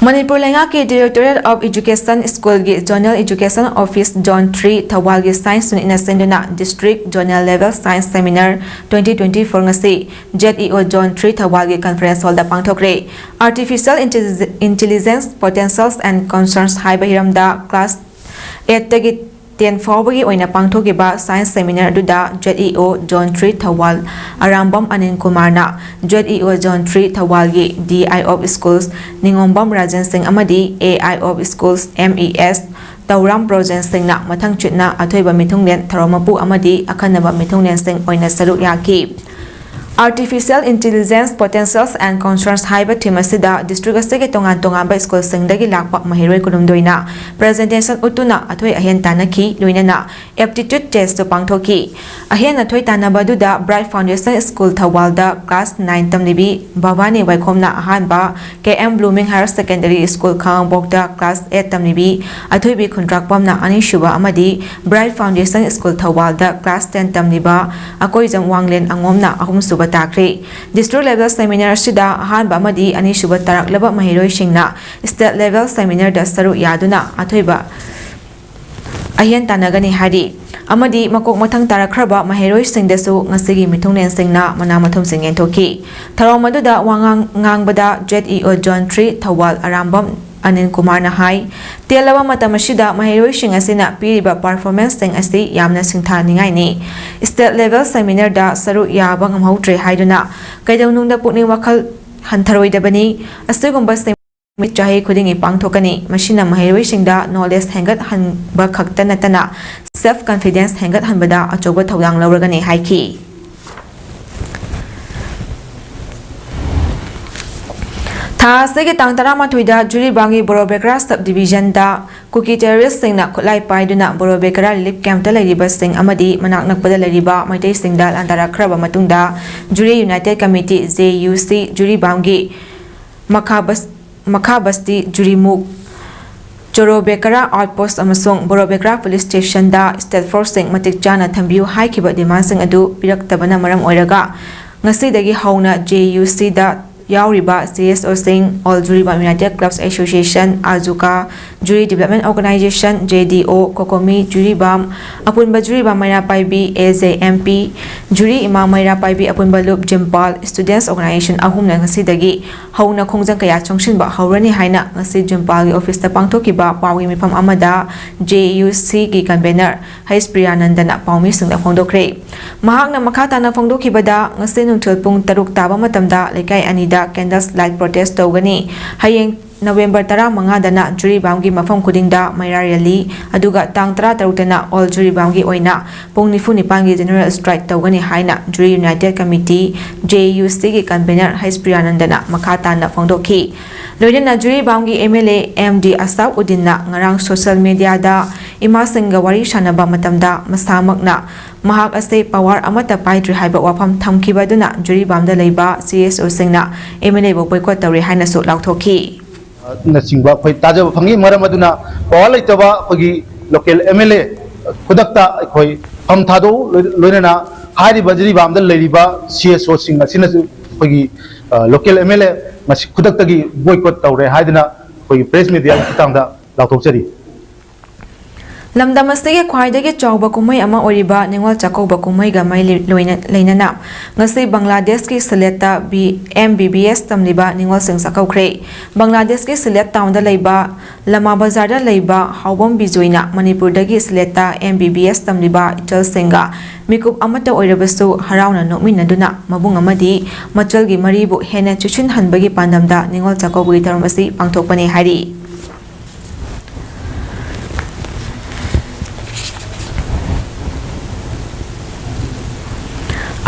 ꯃꯅꯤꯄꯨꯔ ꯂꯩꯉꯥꯛꯀꯤ Directorate of Education School ꯒꯤ Zonal Education Office Zone three ꯊꯧꯕꯥꯜꯒꯤ science unit ꯅ ꯁꯤꯟꯗꯨꯅ District Zonal Level Science Seminar twenty twenty-four ꯉꯁꯤ ZEO Zone three ꯊꯧꯕꯥꯜꯒꯤ conference hall the ꯄꯥꯡꯊꯣꯛꯈ꯭ꯔꯦ꯫ Artificial Intelli-, Intelligence Potentials and Concerns ꯍꯥꯏꯕ ꯍꯤꯔꯝꯗ class eight ꯇꯒꯤ ten ꯐꯥꯎꯕꯒꯤ ꯑꯣꯏꯅ ꯄꯥꯡꯊꯣꯛꯈꯤꯕ science seminar ꯑꯗꯨꯗ ZEO Zone three Thoubal Arambam Anil ꯀꯨꯃꯥꯔꯅ, ZEO Zone three ꯊꯧꯕꯥꯜꯒꯤ DI of Schools ꯅꯤꯉꯣꯝꯕꯝ Rajen ꯁꯤꯡ ꯑꯃꯗꯤ AI of Schools MES ꯇꯧꯔꯥꯝ Brojen ꯁꯤꯡꯅ ꯃꯊꯪ ꯆꯨꯠꯅ ꯑꯊꯣꯏꯕ ꯃꯤꯊꯨꯡꯂꯦꯟ, ꯊꯧꯔꯝ ꯃꯄꯨ ꯑꯃꯗꯤ ꯑꯈꯟꯅꯕ ꯃꯤꯊꯨꯡꯂꯦꯟꯁꯤꯡ ꯑꯣꯏꯅ ꯁꯔꯨꯛ ꯌꯥꯈꯤ꯫ Artificial Intelligence Potentials and Concerns ꯍꯥꯏꯕ theme ꯑꯁꯤꯗ district ꯑꯁꯤꯒꯤ ꯇꯣꯉꯥꯟ ꯇꯣꯉꯥꯟꯕ school ꯁꯤꯡꯗꯒꯤ ꯂꯥꯛꯄ ꯃꯍꯩꯔꯣꯏ ꯀꯨꯟꯍꯨꯝꯗꯣꯏꯅ presentation ꯎꯠꯇꯨꯅ ꯑꯊꯣꯏ ꯑꯍꯦꯟ ꯇꯥꯟꯅꯈꯤ, ꯂꯣꯏꯅꯅ aptitude test ꯁꯨ ꯄꯥꯡꯊꯣꯛꯈꯤ꯫ ꯑꯍꯦꯟ ꯑꯊꯣꯏ ꯇꯥꯟꯅꯕ ꯑꯗꯨꯗ Bright Foundation School ꯊꯧꯕꯥꯜꯗ class nine ꯇꯝꯂꯤꯕꯤ ꯚꯕꯥꯅꯤ ꯋꯥꯏꯈꯣꯝꯅ ꯑꯍꯥꯟꯕ, KM Blooming Higher Secondary School ꯈꯥꯉꯕꯣꯛꯇ class eight ꯇꯝꯂꯤꯕꯤ ꯑꯊꯣꯏꯕꯤ ꯈꯨꯟꯗ꯭ꯔꯥꯛꯄꯝꯅ ꯑꯅꯤꯁꯨꯕ ꯑꯃꯗꯤ Bright Foundation School ꯊꯧꯕꯥꯜꯗ class ten ꯇꯝꯂꯤꯕ ꯑꯀꯣꯏꯖꯝ ꯋꯥꯡꯂꯦꯟ ꯑꯉꯣꯝꯅ ꯑꯍꯨꯝꯁꯨꯕ ꯇꯥꯈ꯭ꯔꯦ꯫ District level seminar ꯑꯁꯤꯗ ꯑꯍꯥꯟꯕ ꯑꯃꯗꯤ ꯑꯅꯤꯁꯨꯕ ꯇꯥꯔꯛꯂꯕ ꯃꯍꯩꯔꯣꯏꯁꯤꯡꯅ state level seminar ꯗ ꯁꯔꯨꯛ ꯌꯥꯗꯨꯅ ꯑꯊꯣꯏꯕ ꯑꯍꯦꯟ ꯇꯥꯟꯅꯒꯅꯤ ꯍꯥꯏꯔꯤ꯫ ꯑꯃꯗꯤ ꯃꯀꯣꯛ ꯃꯊꯪ ꯇꯥꯔꯛꯈ꯭ꯔꯕ ꯃꯍꯩꯔꯣꯏꯁꯤꯡꯗꯁꯨ ꯉꯁꯤꯒꯤ ꯃꯤꯊꯨꯡꯂꯦꯟꯁꯤꯡꯅ ꯃꯅꯥ ꯃꯊꯨꯝꯁꯤꯡ ꯌꯦꯟꯊꯣꯛꯈꯤ꯫ ꯊꯧꯔꯝ ꯑꯗꯨꯗ ꯋꯥꯉꯥꯡ ꯉꯥꯡꯕꯗ ZEO Zone three Thoubal Arambam Anil ꯀꯨꯃꯥꯔꯅ ꯍꯥꯏ, ꯇꯦꯜꯂꯕ ꯃꯇꯝ ꯑꯁꯤꯗ ꯃꯍꯩꯔꯣꯏꯁꯤꯡ ꯑꯁꯤꯅ ꯄꯤꯔꯤꯕ performance ꯁꯤꯡ ꯑꯁꯤ ꯌꯥꯝꯅ ꯁꯤꯡꯊꯥꯅꯤꯡꯉꯥꯏꯅꯤ꯫ State level seminar ꯗ ꯁꯔꯨꯛ ꯌꯥꯕ ꯉꯝꯍꯧꯗ꯭ꯔꯦ ꯍꯥꯏꯗꯨꯅ ꯀꯩꯗꯧꯅꯨꯡꯗ ꯄꯨꯛꯅꯤꯡ ꯋꯥꯈꯜ ꯍꯟꯊꯔꯣꯏꯗꯕꯅꯤ꯫ ꯑꯁꯤꯒꯨꯝꯕ ꯆꯍꯤ ꯈꯨꯗꯤꯡꯒꯤ ꯄꯥꯡꯊꯣꯛꯀꯅꯤ꯫ ꯃꯁꯤꯅ ꯃꯍꯩꯔꯣꯏꯁꯤꯡꯗ knowledge ꯍꯦꯟꯒꯠꯍꯟꯕ ꯈꯛꯇ ꯅꯠꯇꯅ self confidence ꯍꯦꯟꯒꯠꯍꯟꯕꯗ ꯑꯆꯧꯕ ꯊꯧꯗꯥꯡ ꯂꯧꯔꯒꯅꯤ ꯍꯥꯏꯈꯤ꯫ ꯂꯥꯁꯇꯒꯤ ꯇꯥꯡ ꯇꯔꯥꯃꯥꯊꯣꯏꯗ ꯖꯨꯔꯤꯕꯥꯝꯒꯤ ꯕꯣꯔꯣꯕꯦꯀꯔꯥ ꯁꯕ ꯗꯤꯕꯤꯖꯟꯗ ꯀꯨꯀꯤ ꯇꯦꯔꯣꯔꯤꯁꯁꯤꯡꯅ ꯈꯨꯠꯂꯥꯏ ꯄꯥꯏꯗꯨꯅ ꯕꯣꯔꯣꯕꯦꯀꯔꯥ ꯔꯤꯂꯤꯐ ꯀꯦꯝꯞꯇ ꯂꯩꯔꯤꯕꯁꯤꯡ ꯑꯃꯗꯤ ꯃꯅꯥꯛ ꯅꯛꯄꯗ ꯂꯩꯔꯤꯕ ꯃꯩꯇꯩꯁꯤꯡꯗ ꯂꯥꯟꯗꯥꯔꯛꯈ꯭ꯔꯕ ꯃꯇꯨꯡꯗ ꯖꯨꯔꯤ united committee, J U C, ꯖꯨꯔꯤꯕꯥꯝꯒꯤ ꯃꯈꯥ ꯕꯁ-, ꯃꯈꯥ ꯕꯁꯇꯤ ꯖꯨꯔꯤꯃꯨꯛ, ꯆꯣꯔꯣꯕꯦꯀꯔꯥ ꯑꯥꯎꯠꯄꯣꯁ ꯑꯃꯁꯨꯡ ꯕꯣꯔꯣꯕꯦꯀꯔꯥ ꯄꯨꯂꯤꯁ ꯁ꯭ꯇꯦꯁꯟꯗ ꯁ꯭ꯇꯦꯠ ꯐꯣꯔꯁꯁꯤꯡ ꯃꯇꯤꯛ ꯆꯥꯅ ꯊꯝꯕꯤꯌꯨ ꯍꯥꯏꯈꯤꯕ ꯗꯤꯃꯥꯟꯁꯤꯡ ꯑꯗꯨ ꯄꯤꯔꯛꯇꯕꯅ ꯃꯔꯝ ꯑꯣꯏꯔꯒ ꯉꯁꯤꯗꯒꯤ ꯍꯧꯅ ꯖꯦ ꯌꯨ ꯁꯤꯗ ꯌꯥꯎꯔꯤꯕ ꯁꯤ ꯑꯦꯁ ꯑꯣꯁꯤꯡ, all Jiribam united clubs association, ꯑꯥꯖꯨꯀꯥ, Jiri development organization, J D O, COCOMI, Jiribam, ꯑꯄꯨꯟꯕ Jiribam Meira Paibi, A J M P, Jiri Ima Meira ꯄꯥꯏꯕꯤ ꯑꯄꯨꯟꯕ ꯂꯨꯞ, ꯖꯤꯝꯄꯥꯜ, ꯁ꯭ꯇꯨꯗꯦꯟꯠꯁ ꯑꯣꯔꯒꯅꯥꯏꯖꯦꯁꯟ ꯑꯍꯨꯝꯅ ꯉꯁꯤꯗꯒꯤ ꯍꯧꯅ ꯈꯣꯡꯖꯪ ꯀꯌꯥ ꯆꯪꯁꯤꯟꯕ ꯍꯧꯔꯅꯤ ꯍꯥꯏꯅ ꯉꯁꯤ ꯖꯤꯝꯄꯥꯜꯒꯤ ꯑꯣꯐꯤꯁꯇ ꯄꯥꯡꯊꯣꯛꯈꯤꯕ ꯄꯥꯎꯒꯤ ꯃꯤꯐꯝ ꯑꯃꯗ ꯖꯦ ꯌꯨ ꯁꯤꯒꯤ ꯀꯟꯚꯦꯅꯔ ꯍꯩꯁ ꯄ꯭ꯔꯤꯌꯥꯅꯟꯗꯅ ꯄꯥꯎꯃꯤꯁꯤꯡꯗ ꯐꯣꯡꯗꯣꯛꯈ꯭ꯔꯦ꯫ ꯃꯍꯥꯛꯅ ꯃꯈꯥ ꯇꯥꯅ ꯐꯣꯡꯗꯣꯛꯈꯤꯕꯗ, ꯉꯁꯤ ꯅꯨꯡꯊꯤꯜ ꯄꯨꯡ ꯇꯔꯨꯛ ꯇꯥꯕ ꯃꯇꯝꯗ ꯂꯩꯀꯥꯏ ꯑꯅꯤꯗ candles light protest ꯇꯧꯒꯅꯤ꯫ ꯍꯌꯦꯡ ꯅꯕꯦꯝꯕꯔ ꯇꯔꯥꯃꯉꯥꯗꯅ ꯖꯨꯔꯤꯕꯥꯝꯒꯤ ꯃꯐꯝ ꯈꯨꯗꯤꯡꯗ ꯃꯩꯔꯥ ꯔꯦꯂꯤ, ꯑꯗꯨꯒ ꯇꯥꯡ ꯇꯔꯥꯇꯔꯨꯛꯇꯅ ꯑꯣꯜ ꯖꯨꯔꯤꯕꯥꯝꯒꯤ ꯑꯣꯏꯅ ꯄꯨꯡ ꯅꯤꯐꯨ ꯅꯤꯄꯥꯟꯒꯤ ꯖꯦꯅꯔꯦꯜ ꯁ꯭ꯇ꯭ꯔꯥꯏꯛ ꯇꯧꯒꯅꯤ ꯍꯥꯏꯅ Jiri united committee, J U ꯁꯤꯒꯤ ꯀꯟꯚꯦꯅꯔ ꯍꯩꯁ ꯄ꯭ꯔꯤꯌꯥꯅꯟꯗꯅ ꯃꯈꯥ ꯇꯥꯅ ꯐꯣꯡꯗꯣꯛꯈꯤ꯫ ꯂꯣꯏꯅꯅ ꯖꯨꯔꯤꯕꯥꯝꯒꯤ M L A M D Ashab ꯎꯗꯤꯟꯅ ꯉꯔꯥꯡ ꯁꯣꯁꯤꯌꯦꯜ ꯃꯤꯗꯤꯌꯥꯗ ꯏꯃꯥꯁꯤꯡꯒ ꯋꯥꯔꯤ ꯁꯥꯟꯅꯕ ꯃꯇꯝꯗ ꯃꯁꯥꯃꯛꯅ ꯃꯍꯥꯛ ꯑꯁꯤ ꯄꯥꯋꯔ ꯑꯃꯠꯇ ꯄꯥꯏꯗ꯭ꯔꯤ ꯍꯥꯏꯕ ꯋꯥꯐꯝ ꯊꯝꯈꯤꯕ ꯑꯗꯨꯅ ꯖꯨꯔꯤꯕꯥꯝꯗ ꯂꯩꯕ ꯁꯤ ꯑꯦꯁ ꯑꯣꯁꯤꯡꯅ ꯑꯦꯝ ꯑꯦꯜ ꯑꯦꯕꯨ ꯕꯣꯏꯀꯣꯠ ꯇꯧꯔꯦ ꯍꯥꯏꯅꯁꯨ ꯂꯥꯎꯊꯣꯛꯈꯤ꯫ ꯅꯆꯤꯡꯕ ꯑꯩꯈꯣꯏ ꯇꯥꯖꯕ ꯐꯪꯉꯤ꯫ ꯃꯔꯝ ꯑꯗꯨꯅ ꯄꯥꯋꯔ ꯂꯩꯇꯕ ꯑꯩꯈꯣꯏꯒꯤ ꯂꯣꯀꯦꯜ ꯑꯦꯝ ꯑꯦꯜ ꯑꯦ ꯈꯨꯗꯛꯇ ꯑꯩꯈꯣꯏ ꯐꯝ ꯊꯥꯗꯣꯛꯎ, ꯂꯣꯏ-, ꯂꯣꯏꯅꯅ ꯍꯥꯏꯔꯤꯕ ꯖꯤꯔꯤꯕꯥꯝꯗ ꯂꯩꯔꯤꯕ ꯁꯤ ꯑꯦꯁ ꯑꯣꯁꯤꯡ ꯑꯁꯤꯅꯁꯨ ꯑꯩꯈꯣꯏꯒꯤ, ꯑ, ꯂꯣꯀꯦꯜ ꯑꯦꯝ ꯑꯦꯜ ꯑꯦ ꯃꯁꯤ ꯈꯨꯗꯛꯇꯒꯤ ꯕꯣꯏꯀꯣꯠ ꯇꯧꯔꯦ ꯍꯥꯏꯗꯨꯅ ꯑꯩꯈꯣꯏꯒꯤ ꯄ꯭ꯔꯦꯁ ꯃꯤꯗꯤꯌꯥꯒꯤ ꯈꯨꯠꯊꯥꯡꯗ ꯂꯥꯎꯊꯣꯛꯆꯔꯤ꯫ ꯂꯝꯗꯝ ꯑꯁꯤꯒꯤ ꯈ꯭ꯋꯥꯏꯗꯒꯤ ꯆꯥꯎꯕ ꯀꯨꯝꯍꯩ ꯑꯃ ꯑꯣꯏꯔꯤꯕ ꯅꯤꯉꯣꯜ ꯆꯥꯛꯀꯧꯕ ꯀꯨꯝꯍꯩꯒ ꯃꯔꯤ ꯂꯣꯏꯅ-, ꯂꯩꯅꯅ ꯉꯁꯤ ꯕꯪꯒ꯭ꯂꯥꯗꯦꯁꯀꯤ ꯁꯤꯂꯦꯠꯇ ꯕꯤ-, ꯑꯦꯝ ꯕꯤ ꯕꯤ ꯑꯦꯁ ꯇꯝꯂꯤꯕ ꯅꯤꯉꯣꯜꯁꯤꯡ ꯆꯥꯛꯀꯧꯈ꯭ꯔꯦ꯫ ꯕꯪꯒ꯭ꯂꯥꯗꯦꯁꯀꯤ ꯁꯤꯂꯦꯠ ꯇꯥꯎꯟꯗ ꯂꯩꯕ ꯂꯃꯥ ꯕꯖꯥꯔꯗ ꯂꯩꯕ ꯍꯥꯎꯕꯝ ꯕꯤꯖꯣꯏꯅ ꯃꯅꯤꯄꯨꯔꯗꯒꯤ ꯁꯤꯂꯦꯠꯇ ꯑꯦꯝ ꯕꯤ ꯕꯤ ꯑꯦꯁ ꯇꯝꯂꯤꯕ ꯏꯆꯜꯁꯤꯡꯒ ꯃꯤꯀꯨꯞ ꯑꯃꯠꯇ ꯑꯣꯏꯔꯕꯁꯨ ꯍꯔꯥꯎꯅ ꯅꯣꯛꯃꯤꯟꯅꯗꯨꯅ ꯃꯕꯨꯡ ꯑꯃꯗꯤ ꯃꯆꯜꯒꯤ ꯃꯔꯤꯕꯨ ꯍꯦꯟꯅ ꯆꯨꯁꯤꯟꯍꯟꯕꯒꯤ ꯄꯥꯟꯗꯝꯗ ꯅꯤꯉꯣꯜ ꯆꯥꯛꯀꯧꯕꯒꯤ ꯊꯧꯔꯝ ꯑꯁꯤ ꯄꯥꯡꯊꯣꯛꯄꯅꯤ ꯍꯥꯏꯔꯤ꯫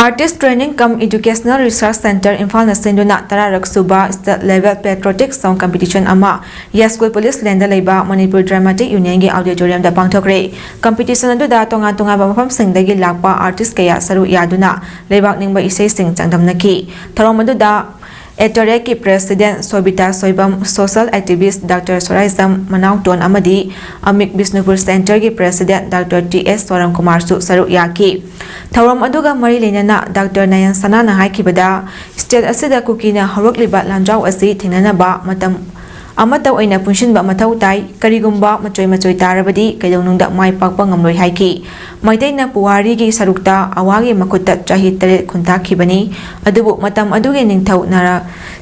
Artist Training cum Educational Research Center ꯏꯝꯐꯥꯜꯅ ꯁꯤꯟꯗꯨꯅ ꯇꯔꯥꯔꯛ ꯁꯨꯕ State Level Patriotic Song Competition ꯑꯃ ꯌꯥꯏꯁ꯭ꯀꯨꯜ ꯄꯨꯂꯤꯁ ꯂꯦꯟꯗ ꯂꯩꯕ ꯃꯅꯤꯄꯨꯔ ꯗ꯭ꯔꯃꯥꯇꯤꯛ ꯌꯨꯅꯤꯌꯟꯒꯤ ꯑꯣꯗꯤꯇꯣꯔꯤꯌꯝꯗ ꯄꯥꯡꯊꯣꯛꯈ꯭ꯔꯦ꯫ ꯀꯝꯄꯤꯇꯤꯁꯟ ꯑꯗꯨꯗ ꯇꯣꯉꯥꯟ ꯇꯣꯉꯥꯟꯕ ꯃꯐꯝꯁꯤꯡꯗꯒꯤ ꯂꯥꯛꯄ ꯑꯥꯔꯇꯤꯁ ꯀꯌꯥ ꯁꯔꯨꯛ ꯌꯥꯗꯨꯅ ꯂꯩꯕꯥꯛ ꯅꯤꯡꯕ ꯏꯁꯩꯁꯤꯡ ꯆꯥꯡꯗꯝꯅꯈꯤ꯫ ꯊꯧꯔꯝ ꯑꯗꯨꯗ ꯑꯦꯇꯔꯦꯛꯀꯤ ꯄ꯭ꯔꯦꯁꯤꯗꯦꯟꯠ ꯁꯣꯕꯤꯇꯥ ꯁꯣꯏꯕꯝ, ꯁꯣꯁꯤꯌꯦꯜ ꯑꯦꯛꯇꯤꯚꯤꯁ꯭ꯠ ꯗꯥꯛꯇꯔ ꯁꯣꯔꯥꯏꯖꯝ ꯃꯅꯥꯎꯇꯣꯟ ꯑꯃꯗꯤ ꯑꯃꯤꯛ ꯕꯤꯁꯅꯨꯄꯨꯔ ꯁꯦꯟꯇꯔꯒꯤ ꯄ꯭ꯔꯦꯁꯤꯗꯦꯟꯠ ꯗꯥꯛꯇꯔ ꯇꯤ ꯑꯦꯁ ꯁꯣꯔꯝ ꯀꯨꯃꯥꯔꯁꯨ ꯁꯔꯨꯛ ꯌꯥꯈꯤ꯫ ꯊꯧꯔꯝ ꯑꯗꯨꯒ ꯃꯔꯤ ꯂꯩꯅꯅ ꯗꯥꯛꯇꯔ ꯅꯌꯟ ꯁꯅꯥꯅ ꯍꯥꯏꯈꯤꯕꯗ, ꯁ꯭ꯇꯦꯠ ꯑꯁꯤꯗ ꯀꯨꯀꯤꯅ ꯍꯧꯔꯛꯂꯤꯕ ꯂꯥꯟꯖꯥꯎ ꯑꯁꯤ ꯊꯦꯡꯅꯅꯕ ꯃꯇꯝ ꯑꯃꯠꯇ ꯑꯣꯏꯅ ꯄꯨꯟꯁꯤꯟꯕ ꯃꯊꯧ ꯇꯥꯏ꯫ ꯀꯔꯤꯒꯨꯝꯕ ꯃꯆꯣꯏ ꯃꯆꯣꯏ ꯇꯥꯔꯕꯗꯤ ꯀꯩꯗꯧꯅꯨꯡꯗ ꯃꯥꯏ ꯄꯥꯛꯄ ꯉꯝꯂꯣꯏ ꯍꯥꯏꯈꯤ꯫ ꯃꯩꯇꯩꯅ ꯄꯨꯋꯥꯔꯤꯒꯤ ꯁꯔꯨꯛꯇ ꯑꯋꯥꯒꯤ ꯃꯈꯨꯠꯇ ꯆꯍꯤ ꯇꯔꯦꯠ ꯈꯨꯟꯇꯥꯛꯈꯤꯕꯅꯤ꯫ ꯑꯗꯨꯕꯨ ꯃꯇꯝ ꯑꯗꯨꯒꯤ ꯅꯤꯡꯊꯧ ꯅꯔꯥ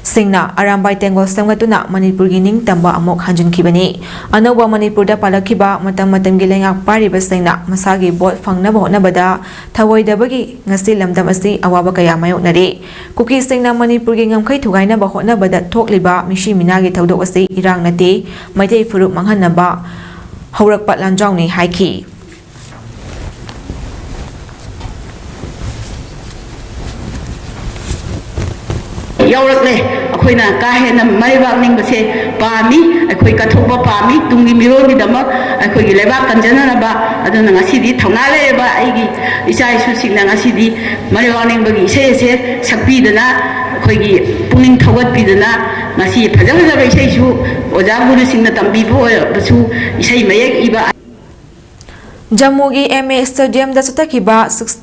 ꯁꯤꯡꯅ ꯑꯔꯥꯝꯕꯥꯏ ꯇꯦꯡꯒꯣꯜ ꯁꯦꯝꯒꯠꯇꯨꯅ ꯃꯅꯤꯄꯨꯔꯒꯤ ꯅꯤꯡꯇꯝꯕ ꯑꯃꯨꯛ ꯍꯟꯖꯤꯟꯈꯤꯕꯅꯤ꯫ ꯑꯅꯧꯕ ꯃꯅꯤꯄꯨꯔꯗ ꯄꯥꯜꯂꯛꯈꯤꯕ ꯃꯇꯝ ꯃꯇꯝꯒꯤ ꯂꯩꯉꯥꯛ ꯄꯥꯏꯔꯤꯕꯁꯤꯡꯅ ꯃꯁꯥꯒꯤ ꯚꯣꯠ ꯐꯪꯅꯕ ꯍꯣꯠꯅꯕꯗ ꯊꯧꯑꯣꯏꯗꯕꯒꯤ ꯉꯁꯤ ꯂꯝꯗꯝ ꯑꯁꯤ ꯑꯋꯥꯕ ꯀꯌꯥ ꯃꯥꯌꯣꯛꯅꯔꯤ꯫ ꯀꯨꯀꯤꯁꯤꯡꯅ ꯃꯅꯤꯄꯨꯔꯒꯤ ꯉꯝꯈꯩ ꯊꯨꯒꯥꯏꯅꯕ ꯍꯣꯠꯅꯕꯗ ꯊꯣꯛꯂꯤꯕ ꯃꯤꯁꯤ ꯃꯤꯅꯥꯒꯤ ꯊꯧꯗꯣꯛ ꯑꯁꯤ ꯏꯔꯥꯡ ꯅꯠꯇꯦ, ꯃꯩꯇꯩ ꯐꯨꯔꯨꯞ ꯃꯥꯡꯍꯟꯅꯕ ꯍꯧꯔꯛꯄ ꯂꯥꯟꯖꯥꯎꯅꯤ ꯍꯥꯏꯈꯤ꯫ ꯌꯥꯎꯔꯛꯂꯦ꯫ ꯑꯩꯈꯣꯏꯅ ꯀꯥ ꯍꯦꯟꯅ ꯃꯔꯩꯕꯥꯛ ꯅꯤꯡꯕꯁꯦ ꯄꯥꯝꯃꯤ, ꯑꯩꯈꯣꯏ ꯀꯠꯊꯣꯛꯄ ꯄꯥꯝꯃꯤ, ꯇꯨꯡꯒꯤ ꯃꯤꯔꯣꯜꯒꯤꯗꯃꯛ ꯑꯩꯈꯣꯏꯒꯤ ꯂꯩꯕꯥꯛ ꯀꯟꯖꯅꯅꯕ꯫ ꯑꯗꯨꯅ ꯉꯁꯤꯗꯤ ꯊꯧꯅꯥ ꯂꯩꯔꯕ ꯑꯩꯒꯤ ꯏꯆꯥ ꯏꯁꯨꯁꯤꯡꯅ ꯉꯁꯤꯗꯤ ꯃꯔꯩꯕꯥꯛ ꯅꯤꯡꯕꯒꯤ ꯏꯁꯩ ꯑꯁꯦ ꯁꯛꯄꯤꯗꯅ, ꯑꯩꯈꯣꯏꯒꯤ ꯄꯨꯛꯅꯤꯡ ꯊꯧꯒꯠꯄꯤꯗꯅ, ꯉꯁꯤ ꯐꯖ ꯐꯖꯕ ꯏꯁꯩꯁꯨ ꯑꯣꯖꯥ ꯒꯨꯔꯨꯁꯤꯡꯅ ꯇꯝꯕꯤꯕ ꯑꯣꯏꯔꯕꯁꯨ, ꯏꯁꯩ ꯃꯌꯦꯛ ꯏꯕ ꯖꯝꯃꯨꯒꯤ ꯑꯦꯝ ꯑꯦ ꯁ꯭ꯇꯦꯗꯤꯌꯝꯗ ꯆꯠꯊꯈꯤꯕ ꯁꯤꯛꯁ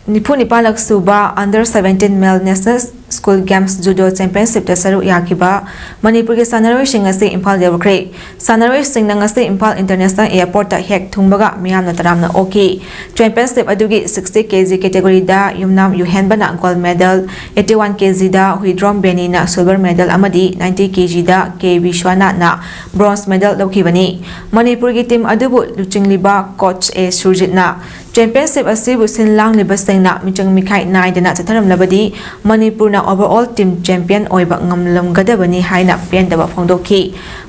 ꯅꯤꯐꯨ ꯅꯤꯄꯥꯜꯂꯛ ꯁꯨꯕ Under seventeen Male National School Games Judo Championshipꯇ ꯁꯔꯨꯛ ꯌꯥꯈꯤꯕ ꯃꯅꯤꯄꯨꯔꯒꯤ ꯁꯥꯟꯅꯔꯣꯏꯁꯤꯡ ꯑꯁꯤ ꯏꯝꯐꯥꯜ ꯌꯧꯈ꯭ꯔꯦ꯫ ꯁꯥꯟꯅꯔꯣꯏꯁꯤꯡꯅ ꯉꯁꯤ ꯏꯝꯐꯥꯜ ꯏꯟꯇꯔꯅꯦꯁꯅꯦꯜ ꯑꯦꯌꯔꯄꯣꯔꯠꯇ ꯍꯦꯛ ꯊꯨꯡꯕꯒ ꯃꯤꯌꯥꯝꯅ ꯇꯔꯥꯝꯅ ꯑꯣꯛꯈꯤ꯫ ꯆꯦꯝꯄꯤꯌꯟꯁꯤꯞ ꯑꯗꯨꯒꯤ ꯁꯤꯛꯁꯇꯤ ꯀꯦ ꯖꯤ ꯀꯦꯇꯦꯒꯣꯔꯤꯗ ꯌꯨꯝꯅꯥꯝ ꯌꯨꯍꯦꯟꯕꯅ ꯒꯣꯜꯗ ꯃꯦꯗꯜ, ꯑꯩꯠꯇꯤ ꯋꯥꯟ ꯀꯦ ꯖꯤꯗ ꯍꯨꯏꯗ꯭ꯔꯣꯝ ꯕꯦꯅꯤꯅ ꯁꯤꯜꯚꯔ ꯃꯦꯗꯜ ꯑꯃꯗꯤ ꯅꯥꯏꯟꯇꯤ ꯀꯦ ꯖꯤꯗ ꯀꯦ ꯕꯤꯁ꯭ꯋꯥꯅꯥꯊꯅ ꯕ꯭ꯔꯣꯟꯖ ꯃꯦꯗꯜ ꯂꯧꯈꯤꯕꯅꯤ꯫ ꯃꯅꯤꯄꯨꯔꯒꯤ ꯇꯤꯝ ꯑꯗꯨꯕꯨ ꯂꯨꯆꯤꯡꯂꯤꯕ ꯀꯣꯆ ꯑꯦ ꯁꯨꯔꯖꯤꯠꯅ ꯆꯦꯝꯄꯤꯌꯟꯁꯤꯞ ꯑꯁꯤꯕꯨ ꯁꯤꯟ ꯂꯥꯡꯂꯤꯕꯁꯤꯡꯅ ꯃꯤꯆꯪ ꯃꯤꯈꯥꯏ ꯅꯥꯏꯗꯅ ꯆꯠꯊꯔꯝꯂꯕꯗꯤ ꯃꯅꯤꯄꯨꯔꯅ ꯑꯣꯚꯔꯑꯣꯜ ꯇꯤꯝ ꯆꯦꯝꯄꯤꯌꯟ ꯑꯣꯏꯕ ꯉꯝꯂꯝꯒꯗꯕꯅꯤ ꯍꯥꯏꯅ ꯄꯦꯟꯗꯕ ꯐꯣꯡꯗꯣꯛꯈꯤ꯫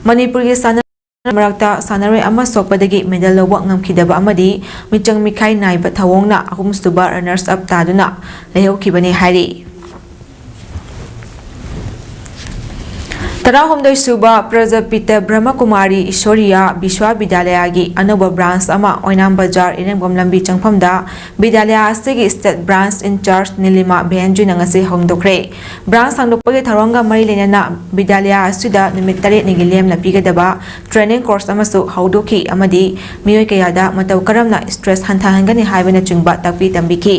ꯃꯅꯤꯄꯨꯔꯒꯤ ꯁꯥꯟꯅ ꯃꯔꯛꯇ ꯁꯥꯟꯅꯔꯣꯏ ꯑꯃ ꯁꯣꯛꯄꯗꯒꯤ medal ꯂꯧꯕ ꯉꯝꯈꯤꯗꯕ ꯑꯃꯗꯤ ꯃꯤꯆꯪ ꯃꯤꯈꯥꯏ ꯅꯥꯏꯕ ꯊꯧꯑꯣꯡꯅ ꯑꯍꯨꯝꯁꯨꯕ runners up ꯇꯥꯗꯨꯅ ꯂꯩꯍꯧꯈꯤꯕꯅꯤ ꯍꯥꯏꯔꯤ꯫ ꯇꯔꯥꯍꯨꯝꯗꯣꯏ ꯁꯨꯕ ꯄ꯭ꯔꯖꯥꯄꯤꯇ ꯕ꯭ꯔꯍ꯭ꯃꯀꯨꯃꯥꯔꯤ ꯏꯁꯣꯔꯤꯌꯥ ꯕꯤꯁ꯭ꯋꯥꯕꯤꯗ꯭ꯌꯥꯂꯌꯥꯒꯤ ꯑꯅꯧꯕ branch ꯑꯃ ꯑꯣꯏꯅꯥꯝ ꯕꯖꯥꯔ ꯏꯔꯦꯡꯕꯝ ꯂꯝꯕꯤ ꯆꯪꯐꯝꯗ ꯕꯤꯗ꯭ꯌꯥꯂꯌꯥ ꯑꯁꯤꯒꯤ state branch in charge ꯅꯤꯂꯤꯃꯥ ꯕꯦꯍꯦꯟꯖꯨꯅ ꯉꯁꯤ ꯍꯧꯗꯣꯛꯈ꯭ꯔꯦ꯫ Branch ꯍꯥꯡꯗꯣꯛꯄꯒꯤ ꯊꯧꯔꯝꯒ ꯃꯔꯤ ꯂꯩꯅꯅ ꯕꯤꯗ꯭ꯌꯥꯂꯌꯥ ꯑꯁꯤꯗ ꯅꯨꯃꯤꯠ ꯇꯔꯦꯠꯅꯤꯒꯤ ꯂꯦꯝꯅ ꯄꯤꯒꯗꯕ training course ꯑꯃꯁꯨ ꯍꯧꯗꯣꯛꯈꯤ ꯑꯃꯗꯤ ꯃꯤꯑꯣꯏ ꯀꯌꯥꯗ ꯃꯇꯧ ꯀꯔꯝꯅ stress ꯍꯟꯊꯍꯟꯒꯅꯤ ꯍꯥꯏꯕꯅꯆꯤꯡꯕ ꯇꯥꯛꯄꯤ ꯇꯝꯕꯤꯈꯤ꯫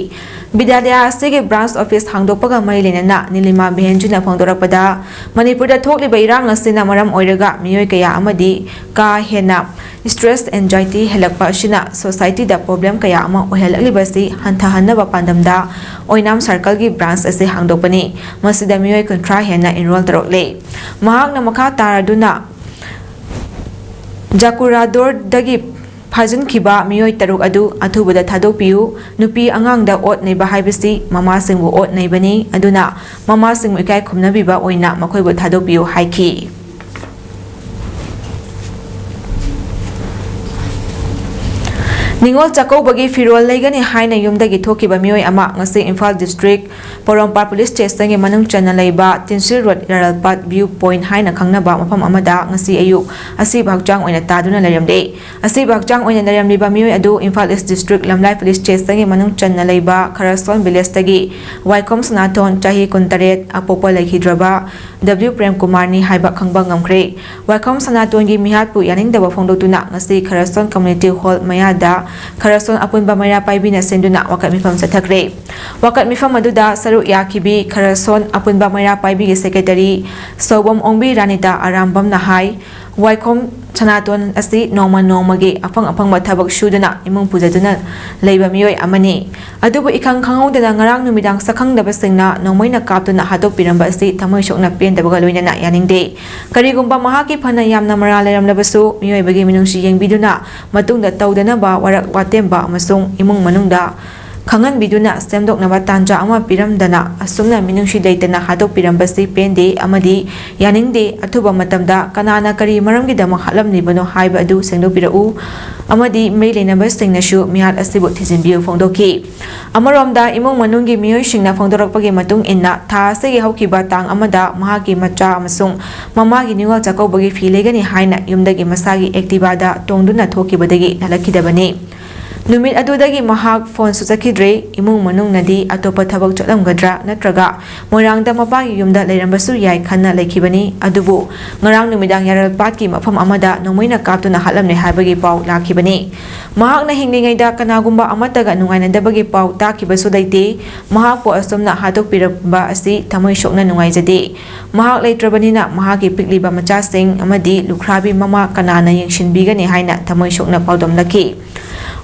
ꯕꯤꯗ꯭ꯌꯥꯂꯌꯥ ꯑꯁꯤꯒꯤ branch office ꯍꯥꯡꯗꯣꯛꯄꯒ ꯃꯔꯤ ꯂꯩꯅꯅ ꯅꯤꯂꯤꯃꯥ ꯕꯦꯍꯦꯟꯖꯨꯅ ꯐꯣꯡꯗꯣꯔꯛꯄꯗ, ꯃꯅꯤꯄꯨꯔꯗ ꯊꯣꯛꯂꯤꯕ ꯏꯔꯥꯡ ꯑꯁꯤꯅ ꯃꯔꯝ ꯑꯣꯏꯔꯒ ꯃꯤꯑꯣꯏ ꯀꯌꯥ ꯑꯃꯗꯤ ꯀꯥ ꯍꯦꯟꯅ stress, anxiety ꯍꯦꯜꯂꯛꯄ ꯑꯁꯤꯅ society ꯗ problem ꯀꯌꯥ ꯑꯃ ꯑꯣꯏꯍꯜꯂꯛꯂꯤꯕꯁꯤ ꯍꯟꯊꯍꯟꯅꯕ ꯄꯥꯟꯗꯝꯗ ꯑꯣꯏꯅꯥꯝ circle ꯒꯤ branch ꯑꯁꯤ ꯍꯥꯡꯗꯣꯛꯄꯅꯤ꯫ ꯃꯁꯤꯗ ꯃꯤꯑꯣꯏ ꯀꯨꯟꯊ꯭ꯔꯥ ꯍꯦꯟꯅ enroll ꯇꯧꯔꯛꯂꯦ꯫ ꯃꯍꯥꯛꯅ ꯃꯈꯥ ꯇꯥꯔꯗꯨꯅ ꯖꯀꯨꯔꯥꯗꯣꯔꯗꯒꯤ ꯐꯥꯖꯤꯟꯈꯤꯕ ꯃꯤꯑꯣꯏ ꯇꯔꯨꯛ ꯑꯗꯨ ꯑꯊꯨꯕꯗ ꯊꯥꯗꯣꯛꯄꯤꯌꯨ꯫ ꯅꯨꯄꯤ ꯑꯉꯥꯡꯗ ꯑꯣꯠ ꯅꯩꯕ ꯍꯥꯏꯕꯁꯤ ꯃꯃꯥꯁꯤꯡꯕꯨ ꯑꯣꯠ ꯅꯩꯕꯅꯤ, ꯑꯗꯨꯅ ꯃꯃꯥꯁꯤꯡꯕꯨ ꯏꯀꯥꯏ ꯈꯨꯝꯅꯕꯤꯕ ꯑꯣꯏꯅ ꯃꯈꯣꯏꯕꯨ ꯊꯥꯗꯣꯛꯄꯤꯌꯨ ꯍꯥꯏꯈꯤ꯫ ꯅꯤꯉꯣꯜ ꯆꯥꯛꯀꯧꯕꯒꯤ ꯐꯤꯔꯣꯜ ꯂꯩꯒꯅꯤ ꯍꯥꯏꯅ ꯌꯨꯝꯗꯒꯤ ꯊꯣꯛꯈꯤꯕ ꯃꯤꯑꯣꯏ ꯑꯃ ꯉꯁꯤ ꯏꯝꯐꯥꯜ district ꯄꯣꯔꯣꯝꯄꯥꯠ police station ꯒꯤ ꯃꯅꯨꯡ ꯆꯟꯅ ꯂꯩꯕ ꯇꯤꯟꯁꯤꯜ ꯔꯣꯗ ꯏꯔꯥꯜꯄꯥꯠ view point ꯍꯥꯏꯅ ꯈꯪꯅꯕ ꯃꯐꯝ ꯑꯃꯗ ꯉꯁꯤ ꯑꯌꯨꯛ ꯑꯁꯤꯕ ꯍꯛꯆꯥꯡ ꯑꯣꯏꯅ ꯇꯥꯗꯨꯅ ꯂꯩꯔꯝꯂꯦ꯫ ꯑꯁꯤꯕ ꯍꯛꯆꯥꯡ ꯑꯣꯏꯅ ꯂꯩꯔꯝꯂꯤꯕ ꯃꯤꯑꯣꯏ ꯑꯗꯨ Imphal East district ꯂꯝꯂꯥꯏ police station ꯒꯤ ꯃꯅꯨꯡ ꯆꯟꯅ ꯂꯩꯕ ꯈꯔꯁꯣꯟ village ꯇꯒꯤ ꯋꯥꯏꯈꯣꯝ ꯁꯅꯥꯊꯣꯟ, ꯆꯍꯤ ꯀꯨꯟꯇꯔꯦꯠ, ꯑꯄꯣꯛꯄ ꯂꯩꯈꯤꯗ꯭ꯔꯕ W ꯄ꯭ꯔꯦꯝꯀꯨꯃꯥꯔꯅꯤ ꯍꯥꯏꯕ ꯈꯪꯕ ꯉꯝꯈ꯭ꯔꯦ꯫ ꯋꯥꯏꯈꯣꯝ ꯁꯅꯥꯇꯣꯟꯒꯤ ꯃꯤꯍꯥꯠꯄꯨ ꯌꯥꯅꯤꯡꯗꯕ ꯐꯣꯡꯗꯣꯛꯇꯨꯅ ꯉꯁꯤ ꯈꯔꯁꯣꯟ community hall ꯃꯌꯥꯗ ꯈꯔꯁꯣꯟ ꯑꯄꯨꯟꯕ ꯃꯩꯔꯥ ꯄꯥꯏꯕꯤꯅ ꯁꯤꯟꯗꯨꯅ ꯋꯥꯀꯠ ꯃꯤꯐꯝ ꯆꯠꯊꯈ꯭ꯔꯦ꯫ ꯋꯥꯀꯠ ꯃꯤꯐꯝ ꯑꯗꯨꯗ ꯁꯔꯨꯛ ꯌꯥꯈꯤꯕꯤ ꯈꯔꯁꯣꯟ ꯑꯄꯨꯟꯕ ꯃꯩꯔꯥ ꯄꯥꯏꯕꯤꯒꯤ secretary ꯁꯧꯕꯝ ꯑꯣꯡꯕꯤ ꯔꯥꯅꯤꯇꯥ ꯑꯔꯥꯝꯕꯝꯅ ꯍꯥꯏ, ꯋꯥꯏꯈꯣꯝ ꯁꯅꯥꯇꯣꯟ ꯑꯁꯤ ꯅꯣꯡꯃ ꯅꯣꯡꯃꯒꯤ ꯑꯐꯪ ꯑꯐꯪꯕ ꯊꯕꯛ ꯁꯨꯗꯨꯅ ꯏꯃꯨꯡ ꯄꯨꯖꯗꯨꯅ ꯂꯩꯕ ꯃꯤꯑꯣꯏ ꯑꯃꯅꯤ꯫ ꯑꯗꯨꯕꯨ ꯏꯈꯪ ꯈꯪꯍꯧꯗꯅ ꯉꯔꯥꯡ ꯅꯨꯃꯤꯗꯥꯡ ꯁꯛꯈꯪꯗꯕꯁꯤꯡꯅ ꯅꯣꯡꯃꯩꯅ ꯀꯥꯞꯇꯨꯅ ꯍꯥꯠꯇꯣꯛꯄꯤꯔꯝꯕ ꯑꯁꯤ ꯊꯃꯣꯏ ꯁꯣꯛꯅ ꯄꯦꯟꯗꯕꯒ ꯂꯣꯏꯅꯅ ꯌꯥꯅꯤꯡꯗꯦ꯫ ꯀꯔꯤꯒꯨꯝꯕ ꯃꯍꯥꯛꯀꯤ ꯐꯅ ꯌꯥꯝꯅ ꯃꯔꯥꯜ ꯂꯩꯔꯝꯂꯕꯁꯨ, ꯃꯤꯑꯣꯏꯕꯒꯤ ꯃꯤꯅꯨꯡꯁꯤ ꯌꯦꯡꯕꯤꯗꯨꯅ ꯃꯇꯨꯡꯗ ꯇꯧꯗꯅꯕ ꯋꯥꯔꯛ ꯋꯥꯇꯦꯝꯕ ꯑꯃꯁꯨꯡ ꯏꯃꯨꯡ ꯃꯅꯨꯡꯗ ꯈꯪꯍꯟꯕꯤꯗꯨꯅ ꯁꯦꯝꯗꯣꯛꯅꯕ ꯇꯥꯟꯖꯥ ꯑꯃ ꯄꯤꯔꯝꯗꯅ ꯑꯁꯨꯝꯅ ꯃꯤꯅꯨꯡꯁꯤ ꯂꯩꯇꯅ ꯍꯥꯠꯇꯣꯛꯄꯤꯔꯝꯕꯁꯤ ꯄꯦꯟꯗꯦ ꯑꯃꯗꯤ ꯌꯥꯅꯤꯡꯗꯦ꯫ ꯑꯊꯨꯕ ꯃꯇꯝꯗ ꯀꯅꯥꯅ ꯀꯔꯤ ꯃꯔꯝꯒꯤꯗꯃꯛ ꯍꯥꯠꯂꯝꯂꯤꯕꯅꯣ ꯍꯥꯏꯕ ꯑꯗꯨ ꯁꯦꯡꯗꯣꯛꯄꯤꯔꯛꯎ ꯑꯃꯗꯤ ꯃꯔꯤ ꯂꯩꯅꯕꯁꯤꯡꯅꯁꯨ ꯃꯤꯍꯥꯠ ꯑꯁꯤꯕꯨ ꯊꯤꯖꯤꯟꯕꯤꯌꯨ ꯐꯣꯡꯗꯣꯛꯈꯤ꯫ ꯑꯃꯔꯣꯝꯗ ꯏꯃꯨꯡ ꯃꯅꯨꯡꯒꯤ ꯃꯤꯑꯣꯏꯁꯤꯡꯅ ꯐꯣꯡꯗꯣꯔꯛꯄꯒꯤ ꯃꯇꯨꯡ ꯏꯟꯅ ꯊꯥ ꯑꯁꯤꯒꯤ ꯍꯧꯈꯤꯕ ꯇꯥꯡ ꯑꯃꯗ ꯃꯍꯥꯛꯀꯤ ꯃꯆꯥ ꯑꯃꯁꯨꯡ ꯃꯃꯥꯒꯤ ꯅꯤꯉꯣꯜ ꯆꯥꯛꯀꯧꯕꯒꯤ ꯐꯤ ꯂꯩꯒꯅꯤ ꯍꯥꯏꯅ ꯌꯨꯝꯗꯒꯤ ꯃꯁꯥꯒꯤ ꯑꯦꯛꯇꯤꯚꯥꯗ ꯇꯣꯡꯗꯨꯅ ꯊꯣꯛꯈꯤꯕꯗꯒꯤ ꯍꯜꯂꯛꯈꯤꯗꯕꯅꯤ꯫ ꯅꯨꯃꯤꯠ ꯑꯗꯨꯗꯒꯤ ꯃꯍꯥꯛ ꯐꯣꯟꯁꯨ ꯆꯠꯈꯤꯗ꯭ꯔꯦ꯫ ꯏꯃꯨꯡ ꯃꯅꯨꯡꯅꯗꯤ ꯑꯇꯣꯞꯄ ꯊꯕꯛ ꯆꯠꯂꯝꯒꯗ꯭ꯔꯥ ꯅꯠꯇ꯭ꯔꯒ ꯃꯣꯏꯔꯥꯡꯗ ꯃꯄꯥꯒꯤ ꯌꯨꯝꯗ ꯂꯩꯔꯝꯕꯁꯨ ꯌꯥꯏ ꯈꯟꯅ ꯂꯩꯈꯤꯕꯅꯤ꯫ ꯑꯗꯨꯕꯨ ꯉꯔꯥꯡ ꯅꯨꯃꯤꯗꯥꯡ ꯌꯥꯔꯜꯄꯥꯠꯀꯤ ꯃꯐꯝ ꯑꯃꯗ ꯅꯣꯡꯃꯩꯅ ꯀꯥꯞꯇꯨꯅ ꯍꯥꯠꯂꯝꯂꯦ ꯍꯥꯏꯕꯒꯤ ꯄꯥꯎ ꯂꯥꯛꯈꯤꯕꯅꯤ꯫ ꯃꯍꯥꯛꯅ ꯍꯤꯡꯂꯤꯉꯩꯗ ꯀꯅꯥꯒꯨꯝꯕ ꯑꯃꯠꯇꯒ ꯅꯨꯡꯉꯥꯏꯅꯗꯕꯒꯤ ꯄꯥꯎ ꯇꯥꯈꯤꯕꯁꯨ ꯂꯩꯇꯦ꯫ ꯃꯍꯥꯛꯄꯨ ꯑꯁꯨꯝꯅ ꯍꯥꯠꯇꯣꯛꯄꯤꯔꯝꯕ ꯑꯁꯤ ꯊꯃꯣꯏ ꯁꯣꯛꯅ ꯅꯨꯡꯉꯥꯏꯖꯗꯦ꯫ ꯃꯍꯥꯛ ꯂꯩꯇ꯭ꯔꯕꯅꯤꯅ ꯃꯍꯥꯛꯀꯤ ꯄꯤꯛꯂꯤꯕ ꯃꯆꯥꯁꯤꯡ ꯑꯃꯗꯤ ꯂꯨꯈ꯭ꯔꯥꯕꯤ ꯃꯃꯥ ꯀꯅꯥꯅ ꯌꯦꯡꯁꯤꯟꯕꯤꯒꯅꯤ ꯍꯥꯏꯅ ꯊꯃꯣꯏ ꯁꯣꯛꯅ ꯄꯥꯎꯗꯝꯂꯛꯈꯤ꯫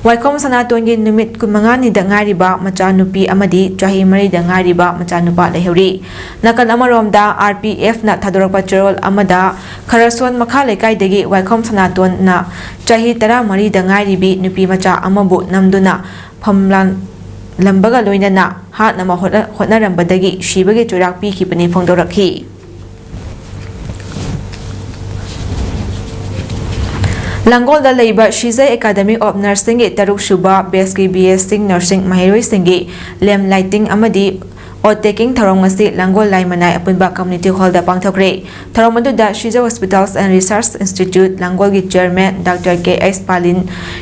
ꯋꯥꯏꯈꯣꯝ ꯁꯅꯥꯇꯣꯟꯒꯤ ꯅꯨꯃꯤꯠ ꯀꯨꯟꯃꯉꯥꯅꯤꯗ ꯉꯥꯏꯔꯤꯕ ꯃꯆꯥꯅꯨꯄꯤ ꯑꯃꯗꯤ ꯆꯍꯤ ꯃꯔꯤꯗ ꯉꯥꯏꯔꯤꯕ ꯃꯆꯥꯅꯨꯄꯥ ꯂꯩꯍꯧꯔꯤ꯫ ꯅꯥꯀꯜ ꯑꯃꯔꯣꯝꯗ, ꯑꯥꯔ ꯄꯤ ꯑꯦꯐꯅ ꯊꯥꯗꯣꯔꯛꯄ ꯆꯦꯔꯣꯜ ꯑꯃꯗ, ꯈꯔꯁꯣꯟ ꯃꯈꯥ ꯂꯩꯀꯥꯏꯗꯒꯤ ꯋꯥꯏꯈꯣꯝ ꯁꯅꯥꯇꯣꯟꯅ ꯆꯍꯤ ꯇꯔꯥꯃꯔꯤꯗ ꯉꯥꯏꯔꯤꯕꯤ ꯅꯨꯄꯤ ꯃꯆꯥ ꯑꯃꯕꯨ ꯅꯝꯗꯨꯅ ꯐꯝꯂꯥꯟꯂꯝꯕꯒ ꯂꯣꯏꯅꯅ ꯍꯥꯠꯅꯕ ꯍꯣꯠꯅ-, ꯍꯣꯠꯅꯔꯝꯕꯗꯒꯤ ꯁꯤꯕꯒꯤ ꯆꯩꯔꯥꯛ ꯄꯤꯈꯤꯕꯅꯤ ꯐꯣꯡꯗꯣꯔꯛꯈꯤ꯫ ꯂꯥꯡꯒꯣꯜꯗ ꯂꯩꯕ ꯁꯤꯖꯥꯏ ꯑꯦꯀꯥꯗꯃꯤ ꯑꯣꯐ ꯅꯔꯁꯤꯡꯒꯤ ꯇꯔꯨꯛ ꯁꯨꯕ ꯕꯦꯁꯀꯤ ꯕꯤ ꯑꯦꯁ ꯁꯤ ꯅꯔꯁꯤꯡ ꯃꯍꯩꯔꯣꯏꯁꯤꯡꯒꯤ ꯂꯦꯝ ꯂꯥꯏꯇꯤꯡ ꯑꯃꯗꯤ ꯑꯣꯠ ꯇꯦꯀꯤꯡ ꯊꯧꯔꯝ ꯑꯁꯤ ꯂꯥꯡꯒꯣꯜ ꯂꯥꯏꯃꯅꯥꯏ ꯑꯄꯨꯟꯕ ꯀꯝꯃ꯭ꯌꯨꯅꯤꯇꯤ ꯍꯣꯜꯗ ꯄꯥꯡꯊꯣꯛꯈ꯭ꯔꯦ꯫ ꯊꯧꯔꯝ ꯑꯗꯨꯗ Shija hospitals and research institute ꯂꯥꯡꯒꯣꯜꯒꯤ chairman doctor K H Palin,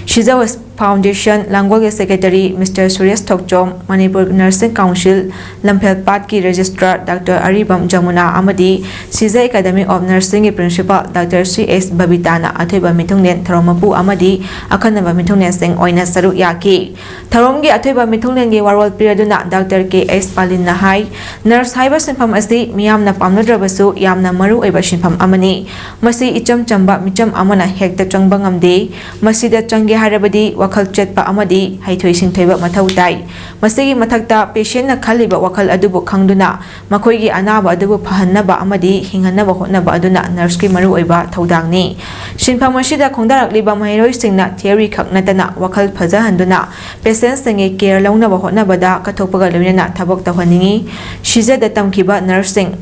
Shija foundation ꯂꯥꯡꯒꯣꯜꯒꯤ secretary mister Suresh Thokchom, Manipur nursing council ꯂꯝꯐꯦꯜꯄꯥꯠꯀꯤ ꯔꯦꯖꯤꯁꯇ꯭ꯔꯥꯔ ꯗꯥꯛꯇꯔ ꯑꯔꯤꯕꯝ ꯖꯃꯨꯅꯥ ꯑꯃꯗꯤ ꯁꯤꯖꯥ ꯑꯦꯀꯥꯗꯃꯤ ꯑꯣꯐ ꯅꯔꯁꯤꯡꯒꯤ ꯄ꯭ꯔꯤꯟꯁꯤꯄꯥꯜ ꯗꯥꯛꯇꯔ ꯁꯤ ꯑꯩꯆ ꯕꯕꯤꯇꯥꯅ ꯑꯊꯣꯏꯕ ꯃꯤꯊꯨꯡꯂꯦꯟ ꯊꯧꯔꯝ ꯃꯄꯨ ꯑꯃꯗꯤ ꯑꯈꯟꯅꯕ ꯃꯤꯊꯨꯡꯂꯦꯟꯁꯤꯡ ꯑꯣꯏꯅ ꯁꯔꯨꯛ ꯌꯥꯈꯤ꯫ ꯊꯧꯔꯝꯒꯤ ꯑꯊꯣꯏꯕ ꯃꯤꯊꯨꯡꯂꯦꯟꯒꯤ ꯋꯥꯔꯣꯜ ꯄꯤꯔꯗꯨꯅ ꯗꯥꯛꯇꯔ ꯀꯦ ꯑꯩꯆ ꯄꯥꯂꯤꯟꯅ ꯍꯥꯏ, ꯅꯔꯁ ꯍꯥꯏꯕ ꯁꯤꯟꯐꯝ ꯑꯁꯤ ꯃꯤꯌꯥꯝꯅ ꯄꯥꯝꯅꯗ꯭ꯔꯕꯁꯨ ꯌꯥꯝꯅ ꯃꯔꯨ ꯑꯣꯏꯕ ꯁꯤꯟꯐꯝ ꯑꯃꯅꯤ꯫ ꯃꯁꯤ ꯏꯆꯝ ꯆꯝꯕ ꯃꯤꯆꯝ ꯑꯃꯅ ꯍꯦꯛꯇ ꯆꯪꯕ ꯉꯝꯗꯦ꯫ ꯃꯁꯤꯗ ꯆꯪꯒꯦ ꯍꯥꯏꯔꯕꯗꯤ ꯋꯥꯈꯜ ꯆꯦꯠꯄ ꯑꯃꯗꯤ ꯍꯩꯊꯣꯏ ꯁꯤꯡꯊꯣꯏꯕ ꯃꯊꯧ ꯇꯥꯏ꯫ ꯃꯁꯤꯒꯤ ꯃꯊꯛꯇ, patientꯅ ꯈꯜꯂꯤꯕ ꯋꯥꯈꯜ ꯑꯗꯨꯕꯨ ꯈꯪꯗꯨꯅ ꯃꯈꯣꯏꯒꯤ ꯑꯅꯥꯕ ꯑꯗꯨꯕꯨ ꯐꯍꯟꯅꯕ ꯑꯃꯗꯤ ꯍꯤꯡꯍꯟꯅꯕ ꯍꯣꯠꯅꯕ ꯑꯗꯨꯅ nurseꯀꯤ ꯃꯔꯨꯑꯣꯏꯕ ꯊꯧꯗꯥꯡꯅꯤ꯫ ꯁꯤꯟꯐꯝ ꯑꯁꯤꯗ ꯈꯣꯡꯗꯥꯔꯛꯂꯤꯕ ꯃꯍꯩꯔꯣꯏꯁꯤꯡꯅ theory ꯈꯛ ꯅꯠꯇꯅ ꯋꯥꯈꯜ ꯐꯖꯍꯟꯗꯨꯅ patientꯁꯤꯡꯒꯤ care ꯂꯧꯅꯕ ꯍꯣꯠꯅꯕꯗ ꯀꯠꯊꯣꯛꯄꯒ ꯂꯣꯏꯅꯅ ꯊꯕꯛ ꯇꯧꯍꯟꯅꯤꯡꯏ꯫ ꯁꯤꯖꯗ ꯇꯝꯈꯤꯕ nurseꯁꯤꯡ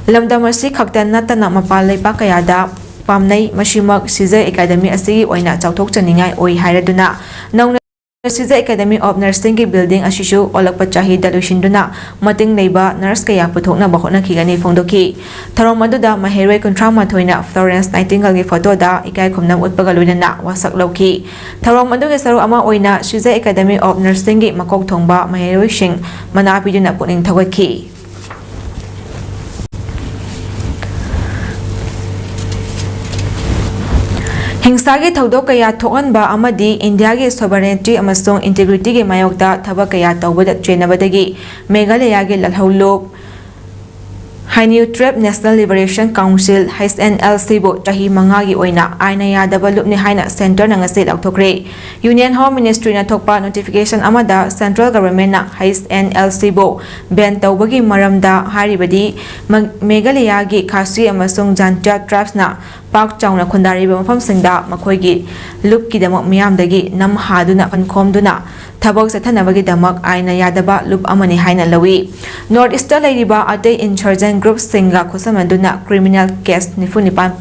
ꯂꯝꯗꯝ ꯑꯁꯤ ꯈꯛꯇ ꯅꯠꯇꯅ ꯃꯄꯥꯟ ꯂꯩꯕꯥꯛ ꯀꯌꯥꯗ ꯄꯥꯝꯅꯩ꯫ ꯃꯁꯤꯃꯛ ꯁꯤꯖ Academy ꯑꯁꯤꯒꯤ ꯑꯣꯏꯅ ꯆꯥꯎꯊꯣꯛꯆꯅꯤꯡꯉꯥꯏ ꯑꯣꯏ ꯍꯥꯏꯔꯗꯨꯅ ꯅꯧꯅ Siza Academy of Nursingꯒꯤ building ꯑꯁꯤꯁꯨ ꯑꯣꯜꯂꯛꯄ ꯆꯍꯤꯗ ꯂꯣꯏꯁꯤꯟꯗꯨꯅ ꯃꯇꯤꯡ ꯂꯩꯕ nurse ꯀꯌꯥ ꯄꯨꯊꯣꯛꯅꯕ ꯍꯣꯠꯅꯈꯤꯒꯅꯤ ꯐꯣꯡꯗꯣꯛꯈꯤ꯫ ꯊꯧꯔꯝ ꯑꯗꯨꯗ ꯃꯍꯩꯔꯣꯏ ꯀꯨꯟꯊ꯭ꯔꯥ ꯃꯥꯊꯣꯏꯅ Florence Nightingaleꯒꯤ photoꯗ ꯏꯀꯥꯏ ꯈꯨꯝꯅꯕ ꯎꯠꯄꯒ ꯂꯣꯏꯅꯅ ꯋꯥꯁꯛ ꯂꯧꯈꯤ꯫ ꯊꯧꯔꯝ ꯑꯗꯨꯒꯤ ꯁꯔꯨꯛ ꯑꯃ ꯑꯣꯏꯅ Siza Academy of Nursingꯒꯤ ꯃꯀꯣꯛ ꯊꯣꯡꯕ ꯃꯍꯩꯔꯣꯏꯁꯤꯡ ꯃꯅꯥ ꯄꯤꯗꯨꯅ ꯄꯨꯛꯅꯤꯡ ꯊꯧꯒꯠꯈꯤ꯫ ꯍꯤꯡꯁꯥꯒꯤ ꯊꯧꯗꯣꯛ ꯀꯌꯥ ꯊꯣꯛꯍꯟꯕ ꯑꯃꯗꯤ ꯏꯟꯗꯤꯌꯥꯒꯤ sovereignty ꯑꯃꯁꯨꯡ integrityꯒꯤ ꯃꯥꯌꯣꯛꯇ ꯊꯕꯛ ꯀꯌꯥ ꯇꯧꯕꯗ ꯆꯦꯟꯅꯕꯗꯒꯤ ꯃꯦꯘꯥꯂꯌꯥꯒꯤ ꯂꯥꯜꯍꯧꯂꯨꯞ Hynniewtrep National Liberation Council, H N L Cꯕꯨ ꯆꯍꯤ ꯃꯉꯥꯒꯤ ꯑꯣꯏꯅ ꯑꯥꯏꯟꯅ ꯌꯥꯗꯕ ꯂꯨꯞꯅꯤ ꯍꯥꯏꯅ centreꯅ ꯉꯁꯤ ꯂꯥꯎꯊꯣꯛꯈ꯭ꯔꯦ꯫ Union Home Ministryꯅ ꯊꯣꯛꯄ notification ꯑꯃꯗ central governmentꯅ H N L Cꯕꯨ ban ꯇꯧꯕꯒꯤ ꯃꯔꯝꯗ ꯍꯥꯏꯔꯤꯕꯗꯤ, ꯃ-, ꯃꯦꯘꯥꯂꯌꯥꯒꯤ ꯈꯥꯁꯤ ꯑꯃꯁꯨꯡ ꯖꯥꯟꯇꯤꯌꯥ tribesꯅ ꯄꯥꯛ ꯆꯥꯎꯅ ꯈꯨꯟꯗꯥꯔꯤꯕ ꯃꯐꯝꯁꯤꯡꯗ ꯃꯈꯣꯏꯒꯤ ꯂꯨꯞꯀꯤꯗꯃꯛ ꯃꯤꯌꯥꯝꯗꯒꯤ ꯅꯝ ꯍꯥꯗꯨꯅ ꯈꯟꯈꯣꯝꯗꯨꯅ ꯊꯕꯛ ꯆꯠꯊꯅꯕꯒꯤꯗꯃꯛ ꯑꯥꯏꯟꯅ ꯌꯥꯗꯕ ꯂꯨꯞ ꯑꯃꯅꯤ ꯍꯥꯏꯅ ꯂꯧꯏ꯫ North Eastꯇ ꯂꯩꯔꯤꯕ ꯑꯇꯩ insurgent groupꯁꯤꯡꯒ ꯈꯨꯠꯁꯝꯅꯗꯨꯅ criminal case ꯅꯤꯐꯨ ꯅꯤꯄꯥꯟ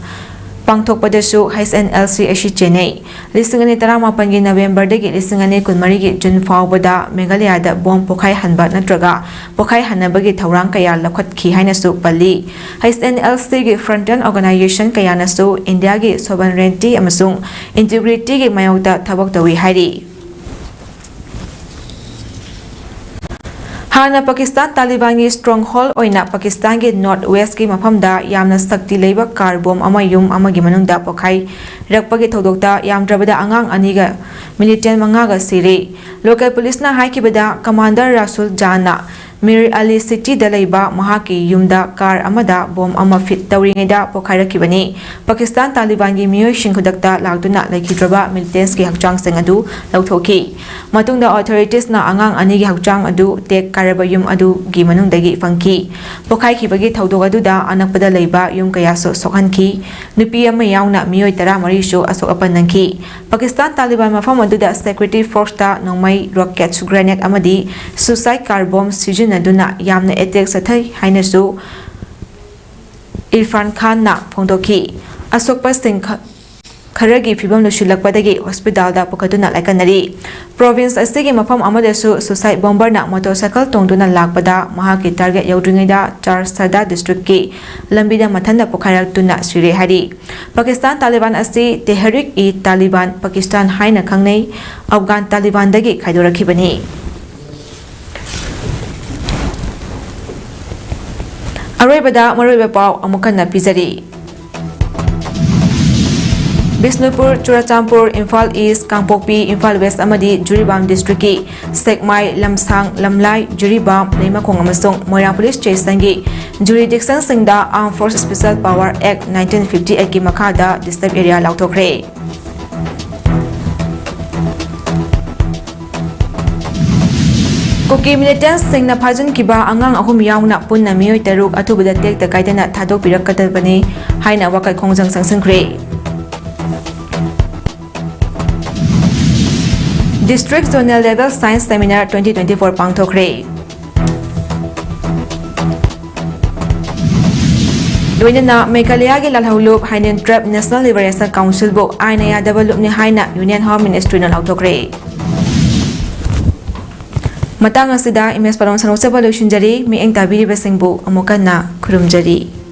ꯄꯥꯡꯊꯣꯛꯄꯗꯁꯨ H N L C ꯑꯁꯤ ꯆꯦꯟꯅꯩ꯫ ꯂꯤꯁꯤꯡ ꯑꯅꯤ ꯇꯔꯥꯃꯥꯄꯟꯒꯤ Novemberꯗꯒꯤ ꯂꯤꯁꯤꯡ ꯑꯅꯤ ꯀꯨꯟꯃꯔꯤꯒꯤ June ꯐꯥꯎꯕꯗ ꯃꯦꯘꯥꯂꯌꯥꯗ bomb ꯄꯣꯈꯥꯏꯍꯟꯕ ꯅꯠꯇ꯭ꯔꯒ ꯄꯣꯈꯥꯏꯍꯟꯅꯕꯒꯤ ꯊꯧꯔꯥꯡ ꯀꯌꯥ ꯂꯧꯈꯠꯈꯤ ꯍꯥꯏꯅꯁꯨ ꯄꯜꯂꯤ꯫ H N L Cꯒꯤ frontline organization ꯀꯌꯥꯅꯁꯨ ꯏꯟꯗꯤꯌꯥꯒꯤ sovereignty ꯑꯃꯁꯨꯡ integrityꯒꯤ ꯃꯥꯌꯣꯛꯇ ꯊꯕꯛ ꯇꯧꯏ ꯍꯥꯏꯔꯤ꯫ ꯍꯥꯟꯅ ꯄꯥꯀꯤꯁꯇꯥꯟ ꯇꯥꯂꯤꯕꯥꯟꯒꯤ stronghold ꯑꯣꯏꯅ ꯄꯥꯀꯤꯁꯇꯥꯟꯒꯤ North Westꯀꯤ ꯃꯐꯝꯗ ꯌꯥꯝꯅ ꯁꯛꯇꯤ ꯂꯩꯕ car bomb ꯑꯃ ꯌꯨꯝ ꯑꯃꯒꯤ ꯃꯅꯨꯡꯗ ꯄꯣꯈꯥꯏꯔꯛꯄꯒꯤ ꯊꯧꯗꯣꯛꯇ ꯌꯥꯝꯗ꯭ꯔꯕꯗ ꯑꯉꯥꯡ ꯑꯅꯤꯒ militant ꯃꯉꯥꯒ ꯁꯤꯔꯦ꯫ Local policeꯅ ꯍꯥꯏꯈꯤꯕꯗ, commander ꯔꯥꯁꯨꯜ ꯖꯥꯟꯅ ꯃꯤꯔ ꯑꯂꯤ ꯁꯤꯇꯤꯗ ꯂꯩꯕ ꯃꯍꯥꯛꯀꯤ ꯌꯨꯝꯗ ꯀꯥꯔ ꯑꯃꯗ ꯕꯣꯝ ꯑꯃ ꯐꯤꯠ ꯇꯧꯔꯤꯉꯩꯗ ꯄꯣꯈꯥꯏꯔꯛꯈꯤꯕꯅꯤ꯫ ꯄꯥꯀꯤꯁꯇꯥꯟ ꯇꯥꯂꯤꯕꯥꯟꯒꯤ ꯃꯤꯑꯣꯏꯁꯤꯡ ꯈꯨꯗꯛꯇ ꯂꯥꯛꯇꯨꯅ ꯂꯩꯈꯤꯗ꯭ꯔꯕ ꯃꯤꯂꯤꯇꯦꯟꯁꯀꯤ ꯍꯛꯆꯥꯡꯁꯤꯡ ꯑꯗꯨ ꯂꯧꯊꯣꯛꯈꯤ꯫ ꯃꯇꯨꯡꯗ ꯑꯣꯊꯣꯔꯤꯇꯤꯁꯅ ꯑꯉꯥꯡ ꯑꯅꯤꯒꯤ ꯍꯛꯆꯥꯡ ꯑꯗꯨ ꯇꯦꯛ ꯀꯥꯏꯔꯕ ꯌꯨꯝ ꯑꯗꯨꯒꯤ ꯃꯅꯨꯡꯗꯒꯤ ꯐꯪꯈꯤ꯫ ꯄꯣꯈꯥꯏꯈꯤꯕꯒꯤ ꯊꯧꯗꯣꯛ ꯑꯗꯨꯗ ꯑꯅꯛꯄꯗ ꯂꯩꯕ ꯌꯨꯝ ꯀꯌꯥꯁꯨ ꯁꯣꯛꯍꯟꯈꯤ꯫ ꯅꯨꯄꯤ ꯑꯃ ꯌꯥꯎꯅ ꯃꯤꯑꯣꯏ ꯇꯔꯥꯃꯔꯤꯁꯨ ꯑꯁꯣꯛ ꯑꯄꯟ ꯅꯪꯈꯤ꯫ ꯄꯥꯀꯤꯁꯇꯥꯟ ꯇꯥꯂꯤꯕꯥꯟ ꯃꯐꯝ ꯑꯗꯨꯗ ꯁꯦꯀ꯭ꯌꯨꯔꯤꯇꯤ ꯐꯣꯔꯁꯇ ꯅꯣꯡꯃꯩ, ꯔꯣꯀꯦꯠ, ꯒ꯭ꯔꯦꯅꯦꯗ ꯑꯃꯗꯤ ꯁꯨꯁꯥꯏꯗ ꯀꯥꯔ ꯕꯣꯝ ꯁꯤꯖꯤꯟꯅꯗꯨꯅ ꯌꯥꯝꯅ ꯑꯦꯇꯦꯛ ꯆꯠꯊꯩ ꯍꯥꯏꯅꯁꯨ ꯏꯔꯐꯥꯟ ꯈꯥꯟꯅ ꯐꯣꯡꯗꯣꯛꯈꯤ꯫ ꯑꯁꯣꯛꯄꯁꯤꯡ ꯈ-, ꯈꯔꯒꯤ ꯐꯤꯕꯝ ꯂꯨꯁꯤꯜꯂꯛꯄꯗꯒꯤ ꯍꯣꯁꯄꯤꯇꯥꯜꯗ ꯄꯨꯈꯠꯇꯨꯅ ꯂꯥꯏꯀꯠꯅꯔꯤ꯫ ꯄ꯭ꯔꯣꯚꯤꯟꯁ ꯑꯁꯤꯒꯤ ꯃꯐꯝ ꯑꯃꯗꯁꯨ ꯁꯨꯁꯥꯏꯗ ꯕꯣꯝꯕꯔꯅ ꯃꯣꯇꯣꯔꯁꯥꯏꯀꯜ ꯇꯣꯡꯗꯨꯅ ꯂꯥꯛꯄꯗ ꯃꯍꯥꯛꯀꯤ ꯇꯥꯔꯒꯦꯠ ꯌꯧꯗ꯭ꯔꯤꯉꯩꯗ ꯆꯥꯔꯁꯥꯗꯥ ꯗꯤꯁꯇ꯭ꯔꯤꯛꯀꯤ ꯂꯝꯕꯤꯗ ꯃꯊꯟꯇ ꯄꯣꯈꯥꯏꯔꯛꯇꯨꯅ ꯁꯤꯔꯦ ꯍꯥꯏꯔꯤ꯫ ꯄꯥꯀꯤꯁꯇꯥꯟ ꯇꯥꯂꯤꯕꯥꯟ ꯑꯁꯤ ꯇꯦꯍꯔꯤꯛ ꯏ ꯇꯥꯂꯤꯕꯥꯟ ꯄꯥꯀꯤꯁꯇꯥꯟ ꯍꯥꯏꯅ ꯈꯪꯅꯩ, ꯑꯐꯒꯥꯟ ꯇꯥꯂꯤꯕꯥꯟꯗꯒꯤ ꯈꯥꯏꯗꯣꯔꯛꯈꯤꯕꯅꯤ꯫ ꯑꯔꯣꯏꯕꯗ ꯃꯔꯨꯑꯣꯏꯕ ꯄꯥꯎ ꯑꯃꯨꯛ ꯍꯟꯅ ꯄꯤꯖꯔꯤ꯫ ꯕꯤꯁꯅꯨꯄꯨꯔ, ꯆꯨꯔꯆꯥꯟꯄꯨꯔ, ꯏꯝꯐꯥꯜ ꯏꯁ, ꯀꯥꯡꯄꯣꯛꯄꯤ, ꯏꯝꯐꯥꯜ ꯋꯦꯁ ꯑꯃꯗꯤ ꯖꯤꯔꯤꯕꯥꯝ ꯗꯤꯁꯇ꯭ꯔꯤꯛꯀꯤ ꯁꯦꯛꯃꯥꯏ, ꯂꯝꯁꯥꯡ, ꯂꯝꯂꯥꯏ, ꯖꯤꯔꯤꯕꯥꯝ, ꯂꯩꯃꯈꯣꯡ ꯑꯃꯁꯨꯡ ꯃꯣꯏꯔꯥꯡ police ꯁ꯭ꯇꯦꯁꯟꯒꯤ ꯖꯨꯔꯤꯗꯤꯛꯁꯟꯁꯤꯡꯗ Armed Forces Special Power Act nineteen fifty eight ꯀꯤ ꯃꯈꯥꯗ ꯗꯤꯁꯇꯔꯕ ꯑꯦꯔꯤꯌꯥ ꯂꯥꯎꯊꯣꯛꯈ꯭ꯔꯦ꯫ ꯀꯨꯀꯤ ꯃꯤꯂꯤꯇꯦꯟꯠꯁꯤꯡꯅ ꯐꯥꯖꯤꯟꯈꯤꯕ ꯑꯉꯥꯡ ꯑꯍꯨꯝ ꯌꯥꯎꯅ ꯄꯨꯟꯅ ꯃꯤꯑꯣꯏ ꯇꯔꯨꯛ ꯑꯊꯨꯕꯗ ꯇꯦꯛꯇ ꯀꯥꯏꯗꯅ ꯊꯥꯗꯣꯛꯄꯤꯔꯛꯀꯗꯕꯅꯤ ꯍꯥꯏꯅ ꯋꯥꯀꯠ ꯈꯣꯡꯖꯪ ꯆꯪꯁꯤꯟꯈ꯭ꯔꯦ꯫ District Zonal Level Science Seminar twenty twenty-four ꯄꯥꯡꯊꯣꯛꯈ꯭ꯔꯦ꯫ ꯂꯣꯏꯅꯅ ꯃꯦꯘꯥꯂꯌꯥꯒꯤ ꯂꯥꯜꯍꯧꯂꯨꯞ ꯍꯥꯏꯅꯤꯟ ꯇ꯭ꯔꯦꯞ National Liberation Council ꯕꯨ ꯑꯥꯏꯟꯅ ꯌꯥꯗꯕ ꯂꯨꯞꯅꯤ ꯍꯥꯏꯅ Union Home Ministry ꯅ ꯂꯥꯎꯊꯣꯛꯈ꯭ꯔꯦ꯫ ꯃꯇꯥꯡ ꯑꯁꯤꯗ ꯏꯃꯦꯖ ꯄꯥꯂꯣꯟ ꯁꯟꯗꯣꯛꯆꯕ ꯂꯣꯏꯁꯤꯟꯖꯔꯤ꯫ ꯃꯤꯠꯌꯦꯡ ꯇꯥꯕꯤꯔꯤꯕꯁꯤꯡꯕꯨ ꯑꯃꯨꯛ ꯍꯟꯅ ꯈꯨꯔꯨꯝꯖꯔꯤ꯫